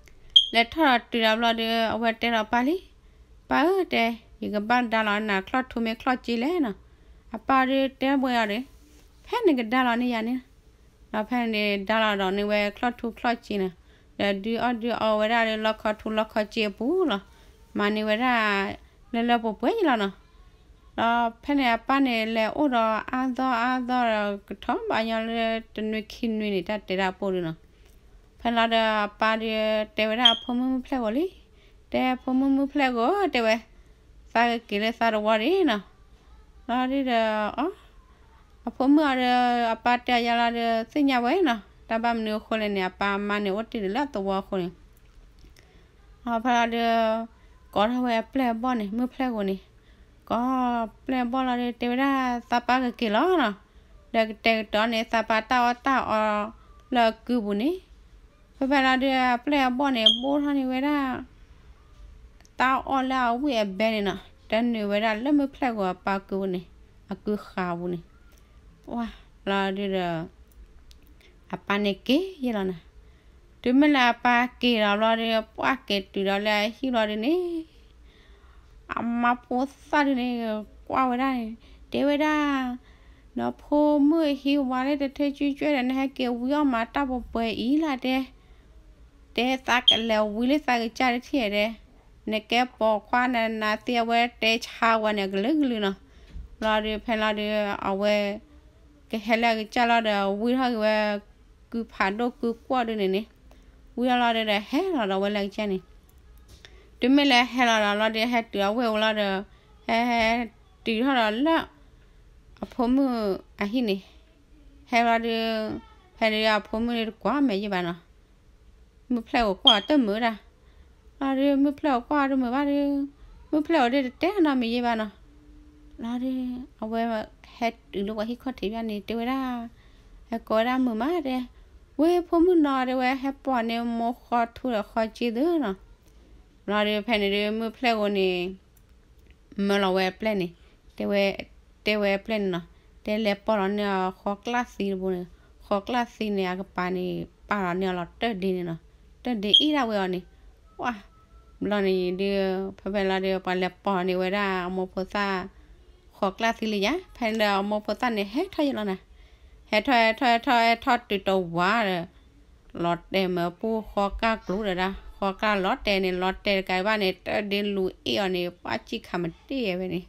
ထီၣ်ဒီးတုၤဒီးဘျီဒီး အဝဲတဲလီၤပၢ်လံ, ပၢ်ဧၢ တဲ, ယကဘၣ်ဒါလီၤနၤချီၣ်ထူမ့ၢ်ချီၣ်စ့လဲၣ်နီၤ. အပၢ်ဒီးတဲဘၣ်အီၤဒီး ဖဲနကဒါလီၤန့ၢ်ယၤန့ၣ်, ဒီးဖဲန့ၣ်ဒါလီၤဒီးန့ၢ်ဝဲချီၣ်ထူချီၣ်စ့န့ၣ်, ဒီးဒုးအီၣ်ဒုးအီဝဲဒၣ်လၢလီခီထူလီခီစ့အပူၤလီၤ. မၤန့ၢ်ဝဲဒၣ် လၢလၢပှဲၤပှဲၤယလီၤနီၤ. ဒီးဖဲန့ၣ်အပၢ်န့ၣ် လဲၤအိၣ်ဒီးအါသီအါသီဒီး ကထီၣ်ဘးညီလၢတနွံခံနွံန့ၣ် တၢ်တဲဒၣ်အပိၢ်ဒုနီၤ. ဖဲလီၤဒီးအပၢ်ဒီးတဲဝဲဒၣ်အဖိမုၣ်မုၣ်ဖျဲၣ်ဧိၤလံ, တဲဖိမုၣ်မုၣ်ဖျဲၣ်ဧိၤ တဲဝဲ, သးကက့ၤလၢသးတဝီဒံးနီၤ. လီၤဒုဒီး အဖိမုၣ်အီၤဒီး အပၢ်တဲအီၤယါလီၤဒီး သ့ၣ်ညါဝဲနီၤ, တၢ်ဘၣ်မနုၤအဃိလဲၣ်န့ၣ် အပၢ်အမါန့ၣ် အိၣ်တ့ၢ်ဒံးလၢအသဝီအဃိန့ၣ် အဖဲလီၤဒီး ကိးထီၣ်ဝဲအပျဲၢ်အဘီၣ်န့ၣ် မုၣ်ဖျဲၣ်ဧိၤန့ၣ်, ကိးပျဲၢ်အဘီၣ်လီၤဒီး တဲဝဲဒၣ်သးပၢ်ကက့ၤလီၤနီၤ, ဒီးကတဲာ်ကတီၤန့ၣ် သးပၢ်တၢ်အီၣ်တၢ်အီလၢအကုပူၤန့ၣ်, ဖဲဖဲလီၤဒီး အပျဲၢ်အဘီၣ်န့ၣ် ဘိၣ်ထီၣ်န့ၢ်ဝဲဒၣ် တၢ်အီၣ်လၢအဝံၣ်အဘဲန့ၣ်နီၤ, တၢ်နုာ်ဝဲဒၣ်လၢမုၣ်ဖျဲၣ်ဧိၤအပၢ်ကုပူၤန့ၣ်, အကုဃာ်ပူၤန့ၣ်, ပှၢ်လီၤဒုဒီး အပၢ်န့ၣ်က့ၤယဲလီၤနီၤ. တုၤမ့ၢ်လၢအပၢ်က့ၤလီၤဘျီဒီး ပှၢ်က့ၤတုၤဒီးလၢအဟံၣ်ဘျီဒုန့ၣ် အမါဖိသၣ်ဒုန့ၣ် ကွၢ်ဝဲဒၣ်န့ၣ် တဲဝဲဒၣ်, နဖိမုၣ်ဟံးဝၤလၢတထၢကၠူကၠဲၣ်ဒီး နဟဲက့ၤဝံအီၣ်မးတၢ်ပှဲၤပှဲၤအံၤလၢ်တဲ, တဲသးကလဲၤဝံလၢသးကစၢ်တထံၣ်တဲ, နကဲပိာ်ခွါနနၤသ့အဝဲတဲဆါဝဲန့ၣ် အကလုာ်ကလုာ်နီၤ. လီၤဒုးဖဲလီၤဒုး အဝဲ ကဟဲလၢအကစၢ်လီၤဒီး ဝံထီၣ်က့ၤဝဲ ကုဖးဒိၣ်ကုကွီၢ်ဒုန့ၣ်န့ၣ်, ဝံထီၣ်လီၤဒုးဒီး ဟဲလီၤဒီးဝဲလၢအကစၢ်န့ၣ်, တုၤမ့ၢ်လၢဟဲလီၤဒီးလီၤဒုး ဟဲတုၤအဝ့ၢ်အိၣ်လီၤဒီး ဟဲ ဟဲတုၤထီၣ်ဒီးလၢ အဖိမုၣ်အဟံၣ်န့ၣ်, ဟဲလီၤဒုး ဖဲန့ၣ်အဖိမုၣ်န့ၣ်တကွၢ်မဲာ်ယံာ်ဘၣ်နီၤ. မုၣ်ဖျဲၣ်ဧိၤကွၢ်တမုာ်ဒၣ်, လီၤဒုး မုၣ်ဖျဲၣ်ဧိၤကွၢ်တမုာ်ဘၣ်ဒုး, မုၣ်ဖျဲၣ်ဧိၤဒုးတတဲနီတမံၤယံာ်ဘၣ်နီၤ. လီၤဒုး အဝဲဟဲတုၤလၢပှၤဟံၣ်ခီၣ်ထံးဘၣ်န့ၣ် တဲဝဲဒၣ်, ဟဲကိးဝဲဒၣ်မုာ်မးတဲ, ဝ့ၢ်ဖိမုၣ်နီၤ တဲဝဲ ဟဲပိာ်န့ၢ်မိၢ်ဃီထူဒီးဃီစ့သုနီၤ. လီၤဒုး ဖဲန့ၣ်ဒုး မုၣ်ဖျဲၣ်ဧိၤန့ၣ် မၢလီၤဝဲအပျဲၢ်န့ၣ်, တဲဝဲ, တဲဝဲအပျဲၢ်န့ၣ်နီၤ, တဲလဲၤပိာ်လီၤန့ၢ်အဃီကျၢ်သံတဘိန့ၣ်, ဃီကျၢ်သံန့ၣ် အကပၤန့ၣ် ပာ်လီၤန့ၢ်အီၤလီၤတၢၢ်ဒ့န့ၣ်နီၤ, တၢၢ်ဒ့အ့ၣ်ဒၣ်ဝဲအီၤန့ၣ်, ပှၤ ဘျီန့ၣ်ဒုး ဖဲဖဲလီၤဒုး ပှၤလဲၤပိာ်န့ၢ်ဝဲဒၣ်အမိၢ်ဖိသၣ် ဃီကျၢ်သံလံယါ, ဖဲန့ၣ်ဒီးအမိၢ်ဖိသၣ်န့ၣ် ဟဲထီၣ်ယလီၤနၤ, ဟဲထီၣ် ဟဲထီၣ် ဟဲထီၣ် ဟဲထီၣ်တုၤတဝၤဒီး လီၤတဲာ်မ့ၢ်ပူၤဃီကျၢ်ကျိၤဒီးဒၣ် ဃီကျၢ်လီၤတဲာ်န့ၣ် လီၤတဲာ်တကးဘၣ်န့ၣ် တၢၢ်ဒ့လူၤအ့ၣ်အီၤန့ၣ် ပှၤစံၣ်ခးမတ့ၢ်ဝဲန့ၣ်,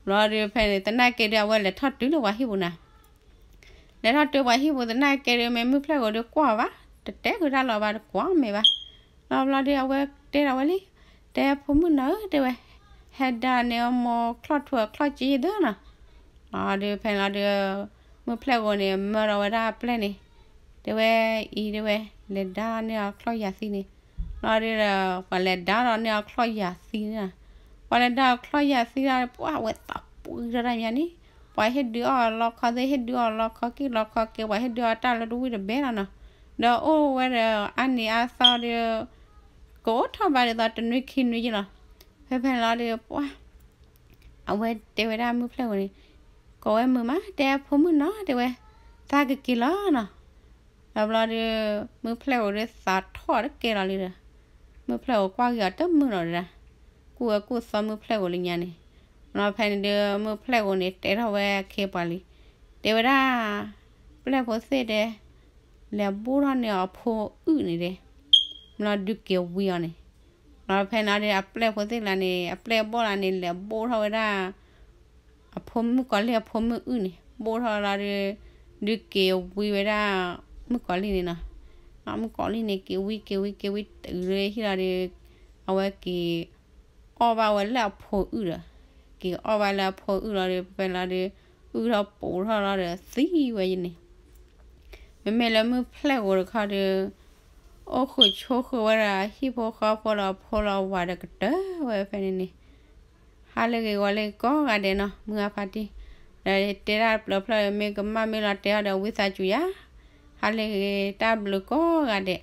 ဘျီဒုးဖဲန့ၣ် သနာ်က့ဒုး အဝဲလဲၤထီၣ်တုၤလၢပှၤဟံၣ်ပူၤနၤ လဲၤထီၣ်တုၤပှၤဟံၣ်ပူၤသနာ်က့ဒုး မ့ၢ်မုၣ်ဖျဲၣ်ဧိၤဒုးကွၢ်အီၤဘၣ်, တတဲဃုာ်တၢ်လီၤဘၣ် တကွၢ်မ့ၢ်ဘၣ်, လီၤဘျီဒုး အဝဲတဲဒီးဝဲလံ, တဲဖိမုၣ်နီၤဧၢ တဲဝဲ, ဟဲဒါန့ၢ်အမိၢ်ချီၣ်ထူအချီၣ်က့ယသၢနီၤ, လီၤဒုးဖဲန့ၣ်လီၤဒုး မုၣ်ဖျဲၣ်ဧိၤန့ၣ် မၢဒီးဝဲဒၣ်အပျဲၢ်န့ၣ်, တဲဝဲအံၤတဲဝဲ, လဲၤဒါန့ၢ်အချီၣ်ယၤသံန့ၣ်, လီၤဒုးဒီး ပှၤလဲၤဒါဒီးန့ၢ်အချီၣ်ယၤသံန့ၣ်, ပှၤလဲၤဒါအချီၣ်ယၤသံဒီး ပှၤဝဲသးပှံထီၣ်တၢ်မးန့ၣ်, ပှၤဟ့ၣ်ဒုးအီၣ်လီခီသ့ၣ် ဟ့ၣ်ဒုးအီၣ်လီခီက့ၢ်လီခီက့ၤ ပှၤဟ့ၣ်ဒုးအီၣ်တၢ်လၢတဝံၣ်တဘဲလီၤနီၤ, ဒီးအိၣ်ဝဲဒီးအါနံၤအါသီဒီး ကအိၣ်ထီၣ်ဘၣ်ဒ်သိးတနွံခံနွံယဲလီၤ, ဖဲဖဲန့ၣ်လီၤဒုး ပှၤ အဝဲတဲဝဲဒၣ်မုၣ်ဖျဲၣ်ဧိၤန့ၣ်, ကိးဝဲမုာ်မး တဲဖိမုၣ်နီၤ တဲဝဲ, သးကက့ၤလီၤနီၤ, လီၤဘျီဒုး မုၣ်ဖျဲၣ်ဧိၤဒုးသးထီၣ်တကဲလီၤလံဒီး, မုၣ်ဖျဲၣ်ဧိၤကွၢ်က့ၤအီၤတမုာ်လီၤဒၣ်, ကူၣ်ဝဲကူၣ်သီမုၣ်ဖျဲၣ်ဧိၤလၢညါန့ၣ်, လီၤဖဲန့ၣ်ဒုး မုၣ်ဖျဲၣ်ဧိၤန့ၣ် တဲထီၣ်ဝဲအခ့အပှၤလံ, တဲဝဲဒၣ် ပျဲၢ်ဖိသ့ၣ်တဲ လဲၤဘိၣ်ထီၣ်န့ၢ်အီၤအဖိအုၣ်န့ၣ်ဒဲး, ဘျီဒုးက့ၤဝံအီၤန့ၣ်, လီၤဖဲန့ၣ်လီၤဒုး အပျဲၢ်ဖိသ့ၣ်ကျါန့ၣ် အပျဲၢ်ဘီၣ်လၢန့ၣ် လဲၤဘိၣ်ထီၣ်ဝဲဒၣ် အဖိမုၣ်ကီၤလံၢ်အဖိမုၣ်အုၣ်န့ၣ် ဘိၣ်ထီၣ်လီၤဒုး, ဒုးက့ၤဝံဝဲဒၣ် မုၣ်ကီၤလံၢ်န့ၣ်နီၤ, မုၣ်ကီၤလံၢ်န့ၣ် က့ၤဝံက့ၤဝံက့ၤဝံ တုၤလၢဟံၣ်လီၤဒုး, အဝဲက့ၤ အီၣ်ဘၣ်ဝဲလၢအဖိအုၣ်ဒီး, က့ၤအီၣ်ဘၣ်လၢအဖိအုၣ်လီၤဒီး ဖဲလီၤဒုး, အုၣ်ထီၣ်ပူၤထီၣ်လီၤဒီးသံဝဲယန့ၣ်, မ့မ့ၢ်လၢမုၣ်ဖျဲၣ်ဧိၤတခီဒုး, အိၣ်ဃုာ်ဆိးဃုာ်ဝဲဒၣ်ဟံၣ်ဖိဃီဖိလၢအဖိလၢအဝၤဒီးကတၢၢ်ဝဲဖဲန့ၣ်န့ၣ်, ဟါလၢဂ့ၤဂီၤလၢဂ့ၤကိးဂၤဒဲးနီၤ မုၢ်ဂၤဖါတံၢ်, ဒီးတဲဒၣ်တဖျၢၣ်ဖျၢၣ် မ့ၢ်ကမၣ်မ့ၢ်လီၤတဲအီၤဒီးဝံသးစူၤယါ, ဟါလၢဂ့ၤတၢ်ဘျုးကိးဂၤဒဲး